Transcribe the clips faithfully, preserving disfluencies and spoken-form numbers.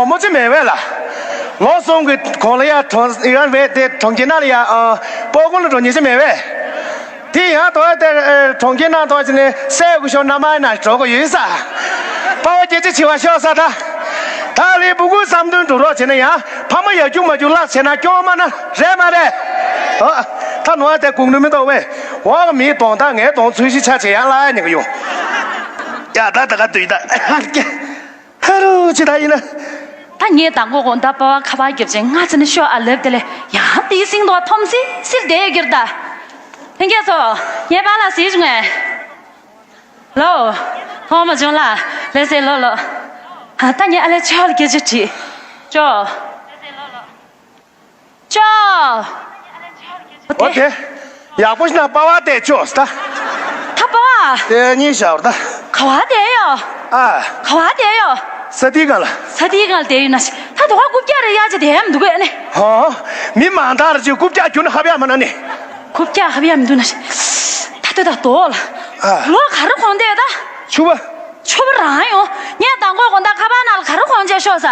ཨོ་མོ་ཅི་མེད་བས་ལ། ལོ་གསུམ་གྱི་གོང་ལ་ཡ་གྲོང་ཡ་བས་དེ་གྲོང་ཁྱེར་ནང་ལ་ཡ་ཨ་སྤོ་སྐོང་ལ་འགྲོ་ཉེ་ཅི་མེད་བས། དེ་ཡང་དོ་དེ་གྲོང་ཁྱེར་ནང་དོ་ཅི་ནས་སའི་གུ་ཤོ་ན་མ་ན་འགྲོ་གོ་ཡོད་ས། དཔའ་བོ་སྐྱེ་ཅི་ཆེ་བ་ཤོ་ས་ད། ད་ལི་བུ་གུ་བསམ་དོན་འགྲུབ་རོགས་བྱེད་ན་ཡང་ཕ་མ་ཡ་རྒྱུག་མ་རྒྱུག་ལག་བྱེད་ན་སྐྱོ་མ་ན་རེད་མ་རེད། ཨ་ད་ནོ་དེ་གུང་ནུ་མི་འདུག་བས། འོག་མིའི་གདོང་དག་ངའི་གདོང་ཚོས་ཤི་ཆ་བྱེད་ཡང་ལ་ཡ་ཉེ་གི་ཡོང་། ཡ་ད་ད་ག་དུས་ད། ཧ་རུ་ཅི་ད་ཡིན་ན། ད་ངས་དང་པོ་དགོང་དག་པ་བ་ཁ་པར་རྒྱབ་ཅིང་ང་ཚེ་ནི་ཤོ་ཨ་ལབ་དེ་ལས་ཡང་དེའི་སིང་དོ་ཐོམ་སི་སིར་བསྡད་ཡོད་གིར་ད། ལྷན་རྒྱས་ཚོ་ངས་པཱ་ལགས་ཟེར་བྱུང་ངས། ལོ། ཐོག་མ་བྱུང་ལ་ལེ་སེ་ལོ་ལོ། ད་ངས་ཨ་ལེ་ཆོ་ལ་སྐད་ཆ་དྲིས། ཅོ། ཅོ། འོ་དེ། ཡག་པོ་ཞིག་ན་པ་བ་དེ་ཅོ་ད། ད་པ་བ། དེ་གཉིས་བཞག་ད། ག་བ་དེ་ཡོ། ཨ། ག་བ་དེ་ཡོ། ས་ཏི་གང་ལ། ས་ཏི་གང་ལ་དེ་ཡོད་ན་ཤི། ད་དོ་བ་རྐུབ་བཀྱག་རེ་ཡ་ཅི་དེ་ཡ་མི་འདུག་གས་ནི། ཧོ། མི་མང་དག་རེ་ཅིག་རྐུབ་བཀྱག་རྒྱུ་ན་ཧབ་ཡ་མ་ན་ནི། རྐུབ་བཀྱག་ཧབ་ཡ་མི་འདུག་ན་ཤི། ད་དོ་ད་དོ་ལ། ཨ། ལོ་ག་རེ་གོང་དེ་ད། ཆུ་བ། ཆུ་བ་རང་ཡོང་། ངས་དང་པོ་དགོང་དག་ཁ་པར་ནང་ལ་ག་རེ་གོང་ཆེ་ཤོག་ས།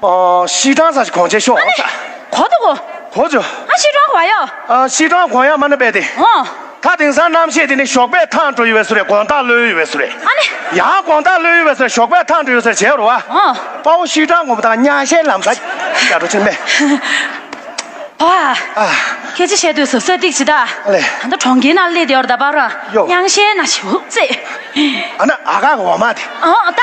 ཨོ། ཤི་གྲང་ས་ཞིག་གོང་ཆེ་ཤོག་ཨ་ནི། ས། གོ་ཐུ་གོ། གོ་ཆོ། ཨ་ཤི་གྲང་གོ་ཡོ། ཨ་ཤི་གྲང་གོང་ཡ་མ་ན་པས་དེ། ཨོ། ད་དེང་སང་རྣམ་ཤེས་དེ་ནི་ཞོགས་པས་ཐང་འགྲོ་ཡོད་པའི་སུ་རེད་དགོང་དག་ལོས་ཡོད་པའི་སུ་རེད། ཨ་ནི། ཡང་དགོང་དག་ལོས་ཡོད་པའི་སུ་རེད་ཞོགས་པས་ཐང་འགྲོ་ཡོད་སུ་རེད་བྱས་རོ་བ། ཨོ། དཔའ་བོ་ཤི་གྲང་ངོ་མ་དང་ཉ་ཤས་ལམ་ས་ཡ་འགྲོ་ཆེན་མེད། ཨ། ཨ། ཁྱེད་ཅི་བཤད་དུས་སོ་སོ་ཏིག་ཅི་ད། ཨ་ལེ། ད་ལྟ་གྲོང་ཁྱེར་ནང་སླེབས་དེ་བར་ད་པར་ཡོ། དབྱངས་ཤེས་ན་ཞུགས་ཙེ། ཨ་ན་ཨ་ག་གི་འོ་མ་དེ། ཨོ་ད།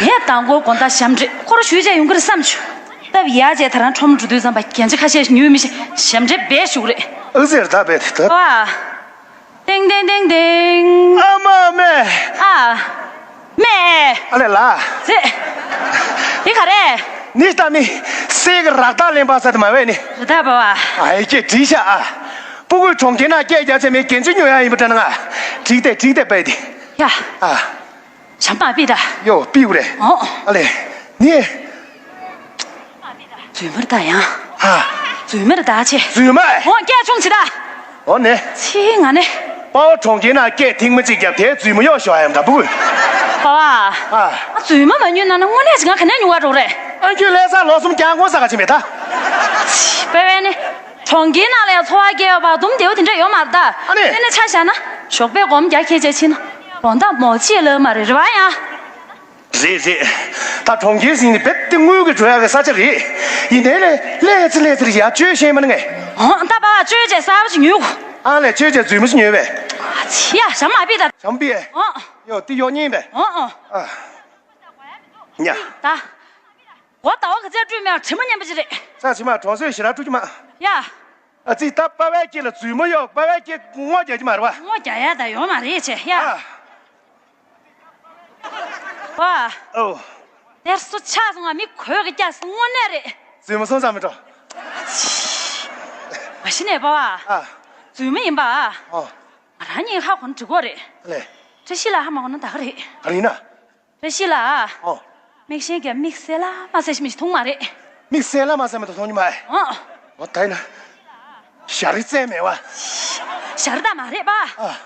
ངས་དང་པོ་དགོང་དག་ཞབས་འདྲེན་ཁོ་ར་ཞུས་བྱས་ཡོང་གི་རེད་བསམ་བྱུང་། སྟབས་ཡག་བྱས་ད་རང་ཁྲོམ་འགྲོ་དུས་ཙམ་པ་རྒྱན་ཆ་ཁ་ཤས་ཉོས་མི་ཤེས་ཞབས་འདྲེན་བས་ཞུགས་རེད། ཨུ་ཟེར་ད་བས་དེ་ད། ཨ། ཏེང་ཏེང་ཏེང་ཏེང་། ཨ་མ་མེ། ཨ། མེ། ཨ་ལེ་ལ། ཟེ། དེ་ག་རེད། ནི་ལྟ་མི། སེ་གི་རག་ད་ལེན་པ་ས་དེ་མ་བས་ནི། རེད་ད་པ་བ། ཨ་ཡེ་ཀྱེ་བྲིས་ཤ་ཨ། སྤུ་གུའི་གྲོང་ཁྱེར་ན་སྐད་རྒྱག་ཆ་མེད་གན་ཅི་ཉོ་ཡ་ཡིན་པ་དྲན་ང་། བྲིས་ཏེ་བྲིས་ཏེ་པས་དེ། ཡ། ཨ། བྱམས་པ་པི་ད། ཡོ་པིའུ་རེད། ཨོ། ཨ་ལེ། ནི། རྫུན་མར་ད་ཡང་། ཨ། རྫུན་མར་ད་ཆེ། རྫུན་མ། ཨོ་སྐད་ཆུང་ཆི་ད། ཨོ་ནི། ཆི་ང་ནི། དཔའ་བོ་གྲོང་ཁྱེར་ན་སྐད་ཐེངས་མ་གཅིག་བརྒྱབ་དེ་རྫུན་མ་གཡོག་ཞོག་ཡམ་འདྲ་པོ། པ་བ། ཨ། ཨ་རྫུན་མ་མ་ཉོས་ན་ན་དངོས་གནས་ཅི་ང་ག་ནས་ཉོ་བ་འགྲོ་རེད། ཨ་ཁྱོད་ལྷ་ས་ལོ་གསུམ་རྒྱང་གོང་ས་ག་ཕྱིན་མེད་ད། པེ་པེ་ནི། གྲོང་ཁྱེར་ནང་ལ་ཡང་འཚོ་བ་སྐྱེལ་བ་དུམ་དེའུ་དེ་འདྲ་ཡོད་མ་རེད་ད། ཨ་ནི། དེ་ནས་ཆ་བཞག་ན་ཞོགས་པའི་སྒོམ་རྒྱག་ཁྱེད་ཅག་ཕྱིན་ན་དགོང་དག་མོ་ཅི་ལབ་མ་རེད་རེད་བ་ཡང་། རེད་རེད། ད་གྲོང་ཁྱེར་ཟིན་ནི་རྦད་དེ་དངུལ་གྱི་འགྲོ་ཡག་གི་ས་ཆ་རེད། ཡིན་ནའི་ལས་ལས་ཙི་ལས་ཙི་རེད་ཡ་བཅོས་ཤེས་མ་ནི་ངས། ཨང་ད་པ་བཅོས་བྱས་གསར་པ་ཅིག་ཉོས་གོ། ཨང་ལས་བཅོས་བྱས་རྫུན་མ་ཅིག་ཉོས་པས། ཡ་ཞམ་མ་པི་ད། ཞམ་པི་ཨེ། ཨང་། ཡོ་དེ་ཡོ་ཉིན་པས། ཨང་ཨང་། ཨ། ཉ། ད། འོ་ད་འོ་ག་ཚད་སྤྲུལ་མེད་དྲི་མ་སྙན་པ་ཅིག་རེད། ས་ཕྱི་མ་གྲོང་གསེབ་ཞེ་དྲག་སྤྲུལ་གྱི་མ། ཡ། ཨ་ཙི་ད་པ་བའི་སྐེ་ལ་རྫུན་མ་གཡོག་པ་བའི་སྐེ་སྔོ་རྒྱག་གི་མ་རེད་བ། སྔོ་རྒྱག་ཡ་ད་ཡོད་མ་རེད་ཆེ་ཡ། ཨ། ཨོ། དེར་སུ་ཆགས་སོང་ང་མི་གོས་ཀྱི་སྐྱ་སོང་དངོས་གནས་རེད། རྫུན་མ་སོང་ཙང་མི་འགྲོ། མ་གཞི་ནས་པ་བ། ཨ། རྫུན་མ་ཡིན་པ། ཨོ། ང་རང་གཉིས་ཧ་གོ་ན་འགྲིག་གོ་རེད། ལེ། བཀྲ་ཤིས་ལ་ཧ་མ་གོ་ན་ད་ག་རེད། ག་རེ་ཡིན་ན། བཀྲ་ཤིས་ལ། ཨོ། མིག་ཤེལ་གྱི་མིག་གསལ་ལ་མ་གསལ་ཞིག་མི་ཞིག་མཐོང་མ་རེད། མིག་གསལ་ལ་མ་གསལ་མ་གཏོགས་མཐོང་རྒྱུ་མ་རེད། ཨོ། འོ་ད་ཡིན་ན། ཞར་རྩེ་མེད་བ། ཞར་ད་མ་རེད་པ། ཨ།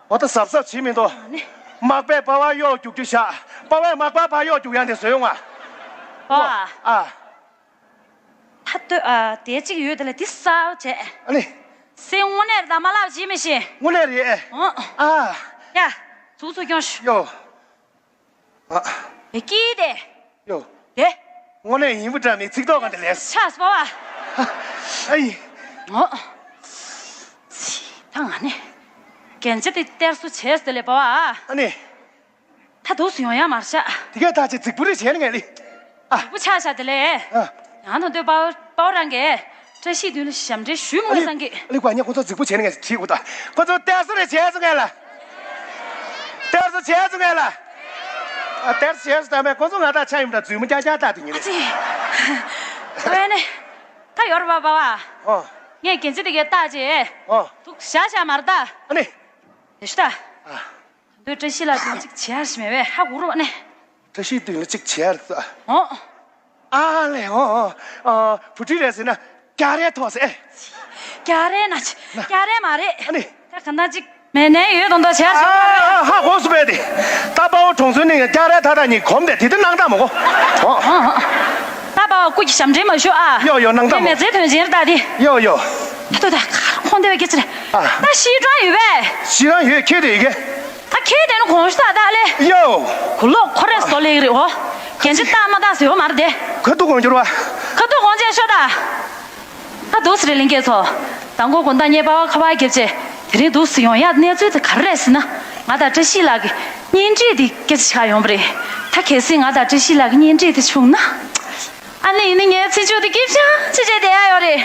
འོ་ད་གཟབ་གཟབ་བྱེད་མི་འདུག་ནི། མག་པས་པ་བ་གཡོག་རྒྱུག་རྒྱུ་བཞག་པ་བས་མག་པ་ཕར་གཡོག་རྒྱུག་ཡང་དེ་བཟོས་ཡོང་ང་། པ་བ། ཨ། ད་ལྟོས་ཨ་དེ་གཅིག་ཡོད་དེ་ལ་དེ་གསར་བྱས། ཨ་ནི། སེ་དངོས་གནས་རེད་ད་མ་ལབ་བྱེད་མི་ཤེས། དངོས་གནས་རེད། ཨོ། ཨ། ཡ། ཚུགས་ཚུགས་སྐྱོང་ཤོག་ཡོ། ཨ། བེ་ཀི་དེ། ཡོ། དེ། དངོས་གནས་ཡིན་པ་འདྲ་མི་ཚིག་ཐོག་ག་འདི་ལས། ཆགས་སོ་བ། ཨ་ཡི། ཨོ། ཚི། ད་ང་ནི། རྒྱན་ཆ་དེ་སྟེར་སོ་བྱས་དེ་ལས་པ་བ། ཨ་ནི། ད་དུས་སུ་ཡོང་ཡ་མར་ཤག་དེ་གས་ད་ཅི་རྫིག་པོ་རེ་བྱས་ནས་ངས་ལི། ཨ། རྫིག་པོ་ཆགས་ཤག་དེ་ལས། ཨ། ཡང་དང་དུ་པའོ་པའོ་རང་གིས་བཀྲ་ཤིས་མདུན་ལ་ཞབས་འདྲེན་ཞུས་མོ་ངས་བསམ་གི། ཨ་ལི་ཀ་ཉེ་ཁོ་ཚོ་རྫིག་པོ་བྱས་ནས་ངས་བྲིས་དགོས་ད། ཁོ་ཚོ་སྟེར་སོ་རེ་བྱས་སོ་ངས་ལ། སྟེར་སོ་བྱས་སོ་ངས་ལ། ཨ་སྟེར་སོ་བྱས་སོ་ད་མེད་ཁོ་ཚོ་ང་དང་ཆ་ཡིན་ད་རྫུན་མོ་ཀྱག་ཀྱག་ད་དེ་ཉིན། ཨ་ཙི། ཨ་ནི། ད་ཡོར་བ་བ་བ། ཨོ། ངས་རྒྱན་ཆ་དེ་གས་བཏགས་རྗེས། ཨོ། ཐུག་ཤ་ཤ་མར་ད། ཨ་ནི། དེ་ཤི་ད། ཨ། དོ་བཀྲ་ཤིས་ལ་དོན་གཅིག་བྱེད་ཡར་ཞིག་མེད་བས་ཧ་གོ་རོགས་ནས། བཀྲ་ཤིས་དོན་ལ་གཅིག་བྱེད་ཡར་ཨ། ཨོ། ཨ་ལས་ཨོ་ཨོ། བུ་ཁྲིད་རེད་ཟེར་ན་རྒྱ་རེ་ཐོག་ཟེར། རྒྱ་རེ་ན་ཆི་རྒྱ་རེ་མ་རེད། ཨ་ནི། ད་ག་ན་གཅིག་མེད་ནའི་ཡོད་དང་འདོད་བྱས་ཤོག་ཨ། ཧ་གོ་སོང་པས་དེ། ད་དཔའ་བོ་གྲོང་ཚོའི་ནང་སྐྱ་རལ་ཐག་ཐག་གཉིས་གོམ་དེ་དེ་དེ་སྣང་དག་མ་གོ་ཨོ། ད་དཔའ་བོ་སྐུ་གྱི་ཞབས་འདྲེན་མ་ཞུ་ཨ། ཡོ་ཡོ་སྣང་དག་མ་མེད་གོ་མེད་ཚེ་དོན་ཆེན་ད་དེ། ཡོ་ཡོ། ད་ད་ཁོང་དེ་བས་སྐྱེ་ཚེ་རེད། ཨ། ད་ཤི་གྲངས་ཡོད་པས། ཤི་གྲངས་ཡོད་ཁྱེད་དེ་ཡི་གེ་ད་ཁྱེད་དེ་ནི་གོང་ཞུ་ད་ད་ལེ། ཡོ། གུ་ལོག་ཁོ་རེ་སོ་ལེ་རེད་ཨོ། རྒན་ཆི་ད་མ་ད་ཟེར་ཡོ་མ་རེད་དེ། ཁ་ཐུག་གོང་འགྱུར་བ། ཁ་ཐུག་གོང་ཆེ་ཤོ་ད། ད་འདུག་སེ་རེད་ལིང་སྐྱེས་ཚོ། མདང་དགོང་དགོང་དག་ངའི་པ་ཕ་ཁ་པར་བརྒྱབ་བྱས། དེ་རིང་འདུག་སེ་ཡོང་ཡག་གནས་ཚུལ་དེ་ག་རེ་རེད་ཟེར་ན། ང་དང་བཀྲ་ཤིས་ལགས་ཀྱི་གཉེན་སྒྲིག་དེ་སྐད་ཆ་ཆགས་ཡོང་བ་རེད། ད་གལ་སྲིད་ང་དང་བཀྲ་ཤིས་ལགས་ཀྱི་གཉེན་སྒྲིག་དེ་བྱུང་ན། ཨ་ནི་ཡིན་ནི་ངའི་ཚེ་མཇུག་དེ་སྐྱིད་ཤང་ཅི་བྱས་བསྡད་ཡག་ཡོད་རེད།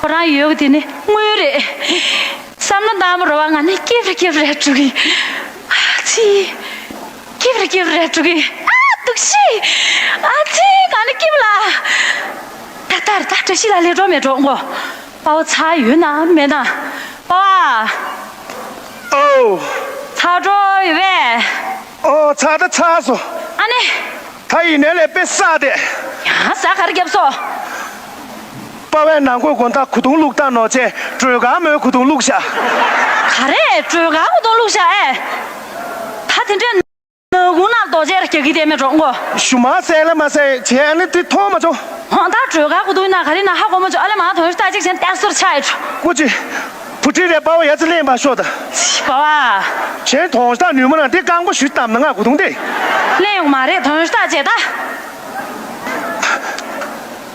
ཁོ་རང་ཡོད་གི་དེ་ནི་དངུལ་རེད། བསམ་བློ་བཏང་མ་རོ་བ་ང་ནི་སྐྱིད་པར་སྐྱིད་པར་རེད་འགྲོ་གི་ཨ་ཙི། སྐྱིད་པར་སྐྱིད་པར་རེད་འགྲོ་གི་ཨ་སྡུག་ཤི། ཨ་ཙི་ང་ནི་སྐྱིད་པ་ལ། ད་ལྟར་ད་བཀྲ་ཤིས་ལ་ལས་འགྲོ་མེད་འགྲོ་ངོ་། དཔའ་བོ་ཚ་ཡོད་ན་མེད་ན། དཔའ་བོ། ཨོ། ཚ་འགྲོ་ཡོད་པས། ཨོ་ཚ་ད་ཚ་སོ། ཨ་ནི། ད་ཡིན་ནའི་ལས་དཔེ་བསགས་ཏེ། ཡང་ཟ་ག་རེ་བརྒྱབ་སོ། པ་བས་ནང་གོས་གོན་ཐག་གུ་དུང་བླུགས་ཐག་ནོར་བྱས་སྒྲོལ་དཀར་མོའི་གུ་དུང་བླུགས་ཤག་ག་རེ་སྒྲོལ་དཀར་གུ་དུང་བླུགས་ཤག་ཨེ། ད་དེ་འདྲའི་ནག་ཁུང་ནང་རྡོ་རྗེར་རྒྱག་གི་དེ་མེད་འགྲོ་མགོ། ཞུ་མ་ཟེར་ལ་མ་ཟེར་བྱས་ཨ་ནི་དེ་མཐོང་མ་བྱུང་། ཧོ་ད་སྒྲོལ་དཀར་གུ་དུང་ན་ག་རེ་ན་ཧ་གོ་མ་བྱུང་ཨ་ལེ་མ་དོན་ཤུ་ད་ཅིག་བྱས་ཏེ་སོར་ཆ་ཨེ་འགྲོ། ཀུ་ཅི། བུ་ཁྲིད་རེ་པ་བ་ཡ་ཙི་ལེན་པ་ཤོག་ད། པ་བ། གཞན་དོན་ཤ་སྟག་ནུས་མ་ན་དེ་རྐང་པ་ཞུ་བཏང་ན་ང་གུ་དུང་དེ། ལེན་ཡོང་མ་རེད་དོན་ཤ་སྟག་བྱས་ད།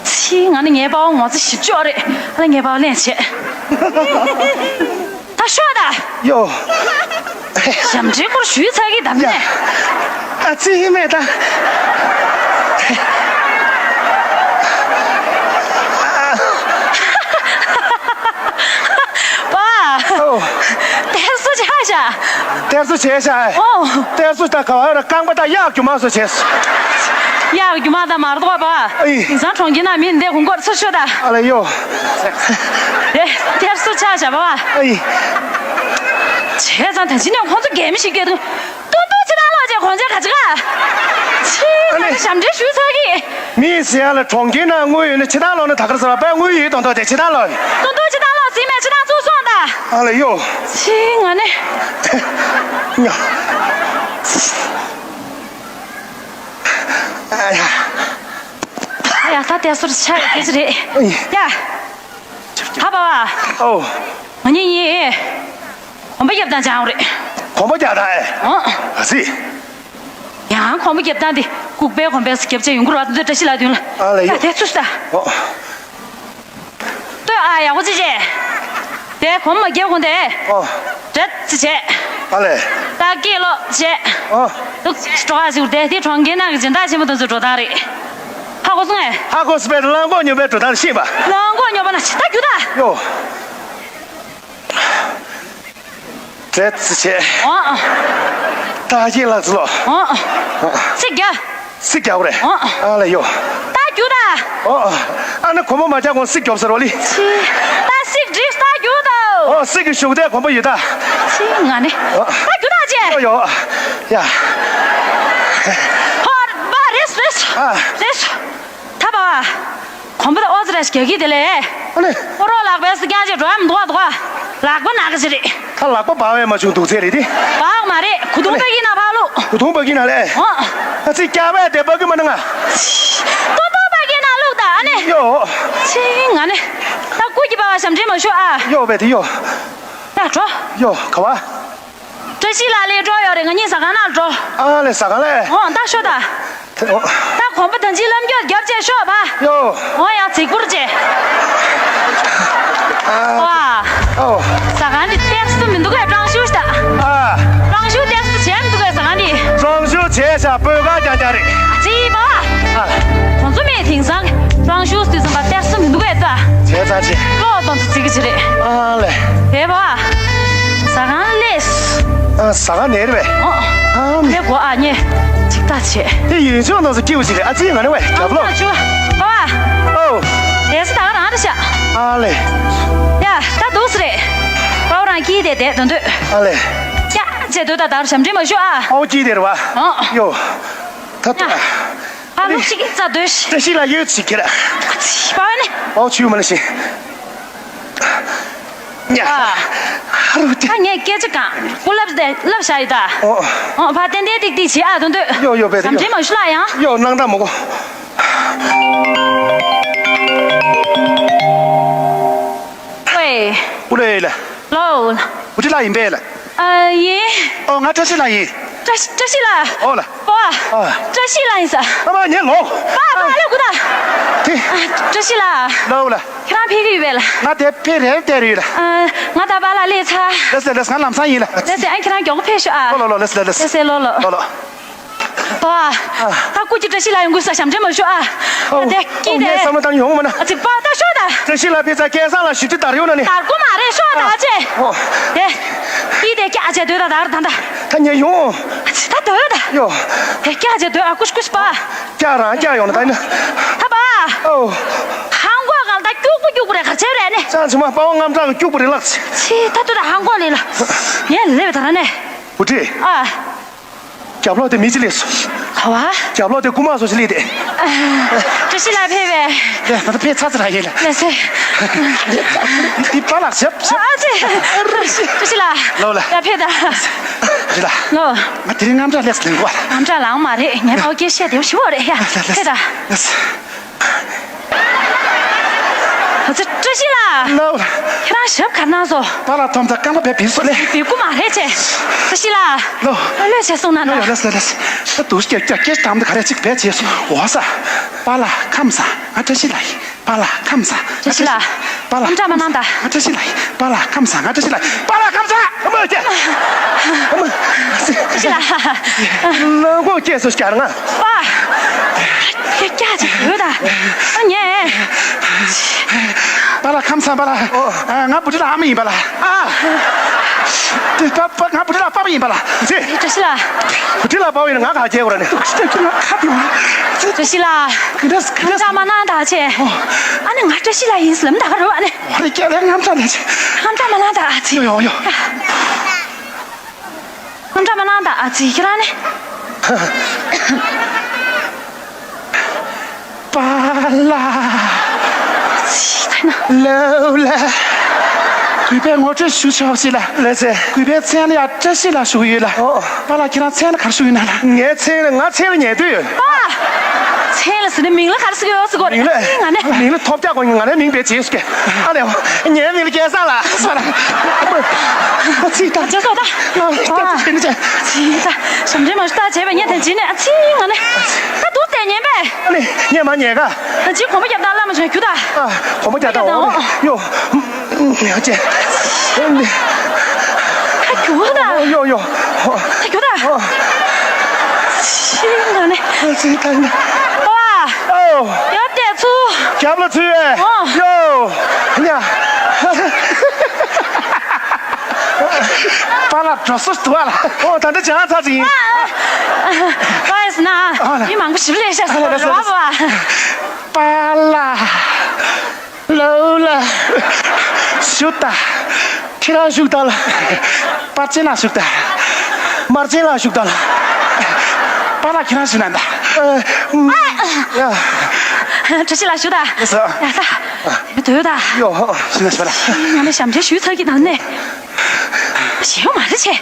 ཕྱི་ང་ནི་ངའི་པ་བ་ངོ་ཚ་ཞིབ་ཅོག་རེད་ཨ་ལ་ངའི་པ་བ་ལེན་བྱས། ད་ཤོག་ད། ཡོ། ཞབས་འདྲེན་སྐོར་ཞུས་ཚར་གི་དམ་ནས། ཨ་ཙི་ཧི་མེད་ད། པ། ཨོ། དེར་སུ་ཆ་ཤ། དེར་སུ་བྱས་ཤ། ཨོ། དེར་སུ་ད་ག་བ་ར་རྐང་པ་ད་གཡག་རྒྱུ་མ་སུ་བྱས་སུ། གཡག་རྒྱུ་མ་ད་མར་དོག་པ། ཨི། དེང་སང་གྲོང་ཁྱེར་ན་མི་འདི་ཧུང་སྐོར་ཚུར་ཤོད་ད། ཨ་ལེ་ཡོ། དེ་དེར་སུ་ཆ་ཤ་པ། ཨི། བྱས་ཙང་ད་ཅི་ནས་ཁོང་ཚོ་རྒན་མི་ཞིག་སྐད་དུ། ཏུང་ཏུང་ཕྱི་ནང་ལོག་ཅེས་གོན་ཆས་ག་ཅི་ག་ཕྱི་ང་ནི་ཞབས་འདྲེན་ཞུས་ཚར་གི་མི་ཟེར་ཡ་ལ་གྲོང་ཁྱེར་ནང་དངུལ་ཡོད་ན་ཕྱི་ནང་ལོག་ན་ད་ག་རེ་ཟེར་བ་དཔེ་དངུལ་ཡོད་དོན་དག་དེ་ཕྱི་ནང་ལོག་ནི། ཏུང་ཏུང་ཕྱི་ནང་ལོག་ཟིན་མེད་ཕྱི་ནང་ཚུར་སོང་ད། ཨ་ལེ་ཡོ། ཕྱི་ང་ནི། ཉོ། ཨ་ཡ། ཨ་ཡ་ད་དེ་སོར་ཆ་ཡོད་དེ་ཅི་རེད། ཨི། ཡ། ཧ་པ་བ། ཨོ། ང་གཉིས་གཉིས། གོམ་པ་རྒྱབ་སྟངས་སྦྱང་རེད། གོམ་པ་རྒྱག་སྟངས་ཨེ། ཨོ། ཨ་ཙི། ཡང་གོམ་པ་རྒྱབ་སྟངས་དེ་ལྐུགས་པའི་གོམ་པས་སུ་རྒྱབ་བྱས་ཡོང་གི་རེད་བ་དེ་བཀྲ་ཤིས་ལགས་མདུན་ལ། ཨ་ལེ་ཡ་ཡོ། དེ་ཚུ་ལྟ། ཨོ། ལྟོས་ཨ་ཡག་པོ་ཅི་བྱས། དེ་གོམ་མ་རྒྱབ་གོང་དེ། ཨོ། འདྲ་ཅི་བྱས། ཨ་ལེ། ད་སྐད་ལོག་བྱས། ཨོ། འདུག་འགྲོ་ཨ་ཟིག་དེ་དེ་གྲོང་ཁྱེར་ནང་གི་སྦྱིན་བདག་ཆེན་པོ་དེ་ཚོ་འགྲོ་སྟངས་རེད། ཧ་གོ་སོང་ངས། ཧ་གོ་སོང་པས་གླང་གོག་སྨྱོན་པའི་འགྲོ་སྟངས་ཤེས་པ། གླང་གོག་སྨྱོན་པ་ན་ད་རྒྱུག་ད། ཡོ། དེ་ཙི་བྱས། ཨོ། ད་ཡིན་ལ་ཙི་ལོ། ཨོ། ཚིག་རྒྱག་ཚིག་རྒྱག་རེད། ཨོ། ཨ་ལ་ཡོ། ད་རྒྱུག་ད། ཨོ། ཨ་ནི་གོམ་པ་མ་རྒྱག་གོང་ཚིག་རྒྱོབ་ཟེར་བ་ལི། ཚི། ད་ཚིག་འགྲིག་ད་རྒྱུག་ད། ཨོ་ཚིག་གི་གཞུག་དེ་གོམ་པ་ཡོད་ད། ཚི་ང་ནི། ཨོ། ད་རྒྱུག་ད་ཅེ། ཡོ་ཡོ། ཡ། ཧོ་བ་རེས་རེས། ཨ། རེས། ད་བ། གོམ་པ་ད་ཨོ་ཙི་ར་ཞིག་རྒྱག་གི་དེ་ལས། ཨ་ནི། ཨོ་རོགས་ལག་པས་སུ་རྐྱང་ཅིག་འགྲོ་ཡ་མི་འདུག་བ་འདུག་བ། ལག་པ་ནག་གི་ཅི་རེད། ད་ལག་པ་འབག་བས་མ་བྱུང་འདུག་ཚེ་རེད་དེ། འབག་མ་རེད་གུ་དུང་པ་གི་ན་ཕ་ལུ། གུ་དུང་པ་གི་ན་ལས། ཨོ། ཨ་ཙི་སྐྱ་བས་དེ་པ་གི་མ་ན་ང་། ཏོ་ཏོ་པ་གི་ན་ལུག་ད་ཨ་ནི། ཡོ། ཚེ་ང་ནི། ད་སྐུ་གི་པ་བ་ཞབས་འདྲེན་མ་ཞུ་ཨ། ཡོ་བས་དེ་ཡོ། ད་འགྲོ། ཡོ་ག་བ། བཀྲ་ཤིས་ལགས་ལས་འགྲོ་ཡོད་རེད། ང་གཉིས་ཟ་ཁང་ནང་འགྲོ། ཨ་ལེ་ཟ་ཁང་ལས། འོ་ད་ཤོད་ད། ད་གོམ་པ་ད་ཅི་ལམ་རྒྱག་རྒྱབ་བྱས་ཤོག་བ། ཡོ། འོ་ཡང་རྫིག་པོར་བྱས། ཨ། ཨོ། ཟ་ཁང་འདི་ཏེག་སུ་མི་འདུག་གས་ཀྲང་ཤུ་ཤ་ད། ཨ། ཀྲང་ཤུ་ཏེག་སུ་བྱས་མི་འདུག་གས་ཟ་ཁང་འདི། ཀྲང་ཤུ་བྱས་ཤ་སྤོས་ཀ་རྐྱང་རྐྱང་རེད། ཅི་བ། ཨ། ཁོང་ཚོ་མེད་དེང་སང་ཀྲང་ཤུ་དུས་ཙམ་པ་ཏེག་སུ་མི་འདུག་གས་ད། བྱས་ཙང་ཅི། ལོག་གཏོང་དུ་བརྩི་གི་ཅི་རེད། ཨ་ལེ། དེ་བ། ཟ་ཁང་ལས། ཨ་ཟ་ཁང་ནས་རེད་པས། ཨོ། ཨ་མི། དེ་གོ་ཨ་ཉེ། ཅིག་ལྟ་བྱེད། དེ་ཡུལ་ལྗོངས་ནང་སུ་སྐྱིད་པོ་ཅིག་རེད། ཨ་ཙི་ང་ནི་བས་རྒྱབ་ལོག་ཨ་ཆུ། ཨ་བ། ཨོ། དེ་སུ་ད་ག་རང་རེད་ཤག་ཨ་ལེ། ཡ་ད་འདུག་སེ་རེད། པ་བ་རང་སྐྱིད་དེ་བསྡད་དོན་དུས། ཨ་ལེ། ཡ་ཅེ་དུས་ད་ད་ཞབས་འདྲེན་མ་ཞུ་ཨ། ཨོ་སྐྱིད་དེ་རེད་བ། ཨོ། ཡོ། ད་ད། ཨ་ལུག་ཅིག་རྩ་སྡོད་ཤི། བཀྲ་ཤིས་ལགས་ཡོད་ཅིག་ཁྱེར། ཨ་ཙི་པ་བ་ནི། ཨོ་ཆུ་མ་ལ་ཤི། ཉ། ཨ། ཧ་རུ་ཏི། ཨ། ངས་སྐད་ཆ་གང་སྐུ་ལབ་སྟེ་ལབ་བཞག་ཡོད་ད། ཨོ། ཨོ། ཕ་ཏན་ཏན་ཏིག་ཏིག་བྱེད་ཨ། དོན་དུ་ཡོ་ཡོ་བེ་ཟམ་ཡོ། ཁྲིམས་མ་ཞུ་ལ་ཡང་། ཡོ་སྣང་དྲ་མོ་གོ། ཝེ། ཀུ་ལེ་ལ། ལོ། བུ་ཁྲིད་ལགས་ཡིན་པས་ལ། ཨ། ཡིན། ཨོ། ང་བཀྲ་ཤིས་ལགས་ཡིན། བཀྲ་ཤིས། བཀྲ་ཤིས་ལགས། ཨོ་ལ། པ། ཨ། བཀྲ་ཤིས་ལགས་ཡིན་ས། ཨ་མ་ངས་ལོ། པ་པ་ལ་གུ་ད། དེ། ཨ། བཀྲ་ཤིས་ལགས། ལོ་ལ། ཁྱེད་རང་ཕེབས་ཀྱི་ཡོད་པས་ལ། ང་དེ་ཕེབས་རེད་བལྟས་རེད་ལ། ཨ། ང་ད་པ་ལ་སླེབས་ཚར། ལེས་ལེས་ལེས། ང་ལམ་སང་ཡིན་ལ། ལེས་ལེས། ཨ། ཁྱེད་རང་མགྱོགས་པོ་ཕེབས་ཤོག་ཨ། ལོ་ལོ་ལོ། ལེས་ལེས་ལེས། ལེས་ལེས། ལོ་ལོ། ལོ་ལོ། པ། ཨ། ད་སྐུ་མཁྱེན་བཀྲ་ཤིས་ལགས་ཡོང་གི་ས། ཞབས་འདྲེན་མ་ཞུ་ཨ། ཨོ། ཨ། དེ་སྐྱིད་ཨོ། ངས་དེ། བསམ་བློ་བཏང་ཡོང་མ་ན། ཨ་ཙི། པ་ད་ཤོག་ད། བཀྲ་ཤིས་ལགས་ཕེབས་ས་སྐལ་བཟང་ལགས་ཞུ་དུས་དར་ཡོང་ན་ནི། དར་གོ་མ་རེད། ཤོག་ད་ཨ་ཅེ། ཨོ། དེ། སྐྱིད་དེ་སྐྱ་ཅེ་སྡོད་ད་དར་ད་ད། ད་ངས་ཡོང་། ཨ་ཙི། ད་སྡོད་ད། ཡོ། དེ་སྐྱ་ཅེ་སྡོད་ཨ། ཀུ་ཤི་ཀུ་ཤི་པ། སྐྱ་རང་སྐྱ་ཡོང་ན་ད་ནི། ད་པ། ཨོ། ཧང་གོ་གང་ད་སྐྱུག་པོ་སྐྱུག་པོ་རེད། ག་ཚད་རེད་ནི། ཅང་ཆུ་མ་པ་ཝང་ངམ་གྲག་གི་སྐྱུག་པོ་རེད་ལགས། ཚེ་ད་ཏུ་ད་ཧང་གོ་ལེ་ལ། ངས་ལེ་བ་ད་ར་ནི། བུ་ཁྲིད། ཨ། རྒྱབ་ལོགས་དེ་མི་ཅི་ལས་སོ། ག་བ། རྒྱབ་ལོགས་དེ་རྐུ་མ་སོ་ཞིག་ལས་དེ། བཀྲ་ཤིས་ལགས་ཕེབས་པས། ལས་ད་ལྟ་ཕེབས་ཚར་ཚར་ཡིན་ལ། ལས་སེ། འདི་པ་ལགས་ཞབས་ཞབས། ཨ་ཙི། བཀྲ་ཤིས་ལགས། ལོ་ལ། ཡ་ཕེབས་ད། ལོ་ལ། ལོ། ང་དེ་རིང་དངངས་སྐྲག་ལེགས་ལེན་གོ། དངངས་སྐྲག་ལངས་མ་རེད། ངས་ཨོ་སྐད་བཤད་དེ་ཞུ་བ་རེད་ཡ། ལས་ལས། ཕེབས་ད། ལས། ཨ་ཙི། བཀྲ་ཤིས་ལགས། ལོ། ཁྱེད་རང་ཞབས་ག་རེ་གནང་སོང་། པ་ལགས་ཐོམ་ཚ་རྐང་པ་བེ་བིར་སོང་ལེ། བེ་རྐུ་མ་རེད་ཅེ། བཀྲ་ཤིས་ལགས། ལོ། ཨ་ལོས་བྱས་སོང་ན་ད། ལོ་ཡ་ལེས་ལེས་ལེས། ད་དུ་སྐྱ་སྐྱ་སྐྱ་དམ་དུ་ག་རེ་ཅིག་བེད་བྱས་སོང་། འོ་ས། པ་ལགས་ཁམས་བཟང་། ང་བཀྲ་ཤིས་ལགས་ཡིན། པ་ལགས་ཁམས་བཟང་། བཀྲ་ཤིས་ལགས། པ་ལགས་ཁམས་བཟང་། ང་བཀྲ་ཤིས་ལགས་ཡིན། པ་ལགས་ཁམས་བཟང་། ང་བཀྲ་ཤིས་ལགས་ཡིན། པ་ལགས་ཁམས་བཟང་། ཨ་མ་ཀྱ། ཨ་མ། བཀྲ་ཤིས་ལགས། ལགས་འོ་སྐྱེས་སོ་སྐྱར་ང་། པ། སྐྱ་ཅིག་ཡོད་ད། ཨ་ཉེ། པ་ལགས་ཁམས་བཟང་། པ་ལགས། ཨ། ང་བུ་ཁྲིད་ལགས་ཨ་མ་ཡིན་པ་ལགས། ཨ། དེ་པ་པ་ང་བུ་ཁྲིད་ལགས་པ་ཕ་ཡིན་པ་ལགས། ཅི། བཀྲ་ཤིས་ལགས། བུ་ཁྲིད་ལགས་པ་ཕ་ཡིན་ན་ང་ག་སྐྱེ་དགོས་ར་ནི། བཀྲ་ཤིས་ལགས། ག་འདྲ་ག་འདྲ། ཁམས་བཟང་མ་གནང་ད་ཅེ། ཨ་ནི་ང་བཀྲ་ཤིས་ལགས་ཡིན་ཟེར་ལབ་ད་ག་རེ་བ་ནི། ཨ་རེ་སྐྱ་ལས་ངམ་ཚ་ལས་ཅེ། ངམ་ཚ་མ་གནང་ད་ཨ་ཙི། ཡོ་ཡོ་ཡོ། ངམ་ཚ་མ་གནང་ད་ཨ་ཙི། ཁྱེད་རང་ནི། པཱ་ལགས། ལོ་ལ། གུས་པས་ངོ་སྤྲོད་ཞུ་ཆོག་ཅིག་ལ། ལགས་སེ། གུས་པའི་མཚན་ལ་ཡ་བཀྲ་ཤིས་ལགས་ཞུ་གི་ཡོད་ལ། ཨོ། པཱ་ལགས་ཁྱེད་རང་མཚན་ལ་ག་རེ་ཞུ་གི་ཡོད་ན་ལ། ངའི་མཚན་ལ་ང་མཚན་ལ་ཉལ་དུས་ཡོད། པཱ། མཚན་ལ་ཟེར་ནས་མིང་ལ་ག་རེ་ཟེར་གི་ཡོད་ཟེར་གོ་རེད། མིང་ལ། ང་ནི། མིང་ལ་ཐོབ་རྒྱག་གོ། ང་ནི་མིང་བེད་བྱེད་ཟེར་གི། ཨ་ལེ། ངའི་མིང་ལ་སྐལ་བཟང་ལགས་ཟེར་ལ། ཨ་ཙི་ད། ཅེ་སོ་ད། ཨ་ཙི་ད། ཅེ་ནི་ཅེ། ཙི་ད། ཞབས་འདྲེན་མ་ཞུ་ད་བྱས་པ་ཉན་ཐེངས་ཅི་ནས་ཨ་ཙི་ང་ནི། ད་དུ་བལྟས་ཉན་པས། ཨ་ནི་ཉན་མ་ཉན་ག་ཅི་གོམ་པ་རྒྱབ་ད་བླ་མ་ཆོས་རྒྱུ་ད། ཨ། གོམ་པ་རྒྱབ་ད་འོ་ནི་ཡོ། ཡོ་ཅེ། ཨ་ནི། ད་རྒྱུ་ད། ཡོ་ཡོ། ད་རྒྱུ་ད། ཨོ། ཅི་ང་ནི། ཨ་ཙི་ད་ནི། ཨོ། ཨོ། ཡོ་བལྟས་ཚུ། རྒྱབ་ལ་ཚུད་པས། ཨོ། ཡོ། ཉ། པཱ་ལགས་འགྲོ་སོང་འདུག་ཨ་ལ། ཨོ་ད་ལྟ་བྱང་ཚར་ཅིག་ཡིན། ཨ་ཨ་ཨ་ཨ་ཟེར་ན། ཨ་ལ། མི་མང་པོ་ཞིབ་ལས་ཤ་ཟེར་བ་རེད་བ། པཱ་ལགས། ལོ་ལ། ཞུ་ད། ཁྱེད་རང་ཞུ་ད་ལ། པར་ཆེན་ལ་ཞུ་ད། མར་ཆེན་ལ་ཞུ་ད་ལ། པཱ་ལགས་ཁྱེད་རང་ཞུ་ན་ད། ཨ། ཡ། བཀྲ་ཤིས་ལགས་ཞུ་ད། ཡ་ས། ཡ་ད། མི་འདོད་ད། ཡོ། ཞུ་ན་ཞུ་ལ། ང་ནི་ཞབས་འདྲེན་ཞུས་ཚར་གྱི་ནང་ནས། ཞེ་པོ་མ་རེད་ཆེ།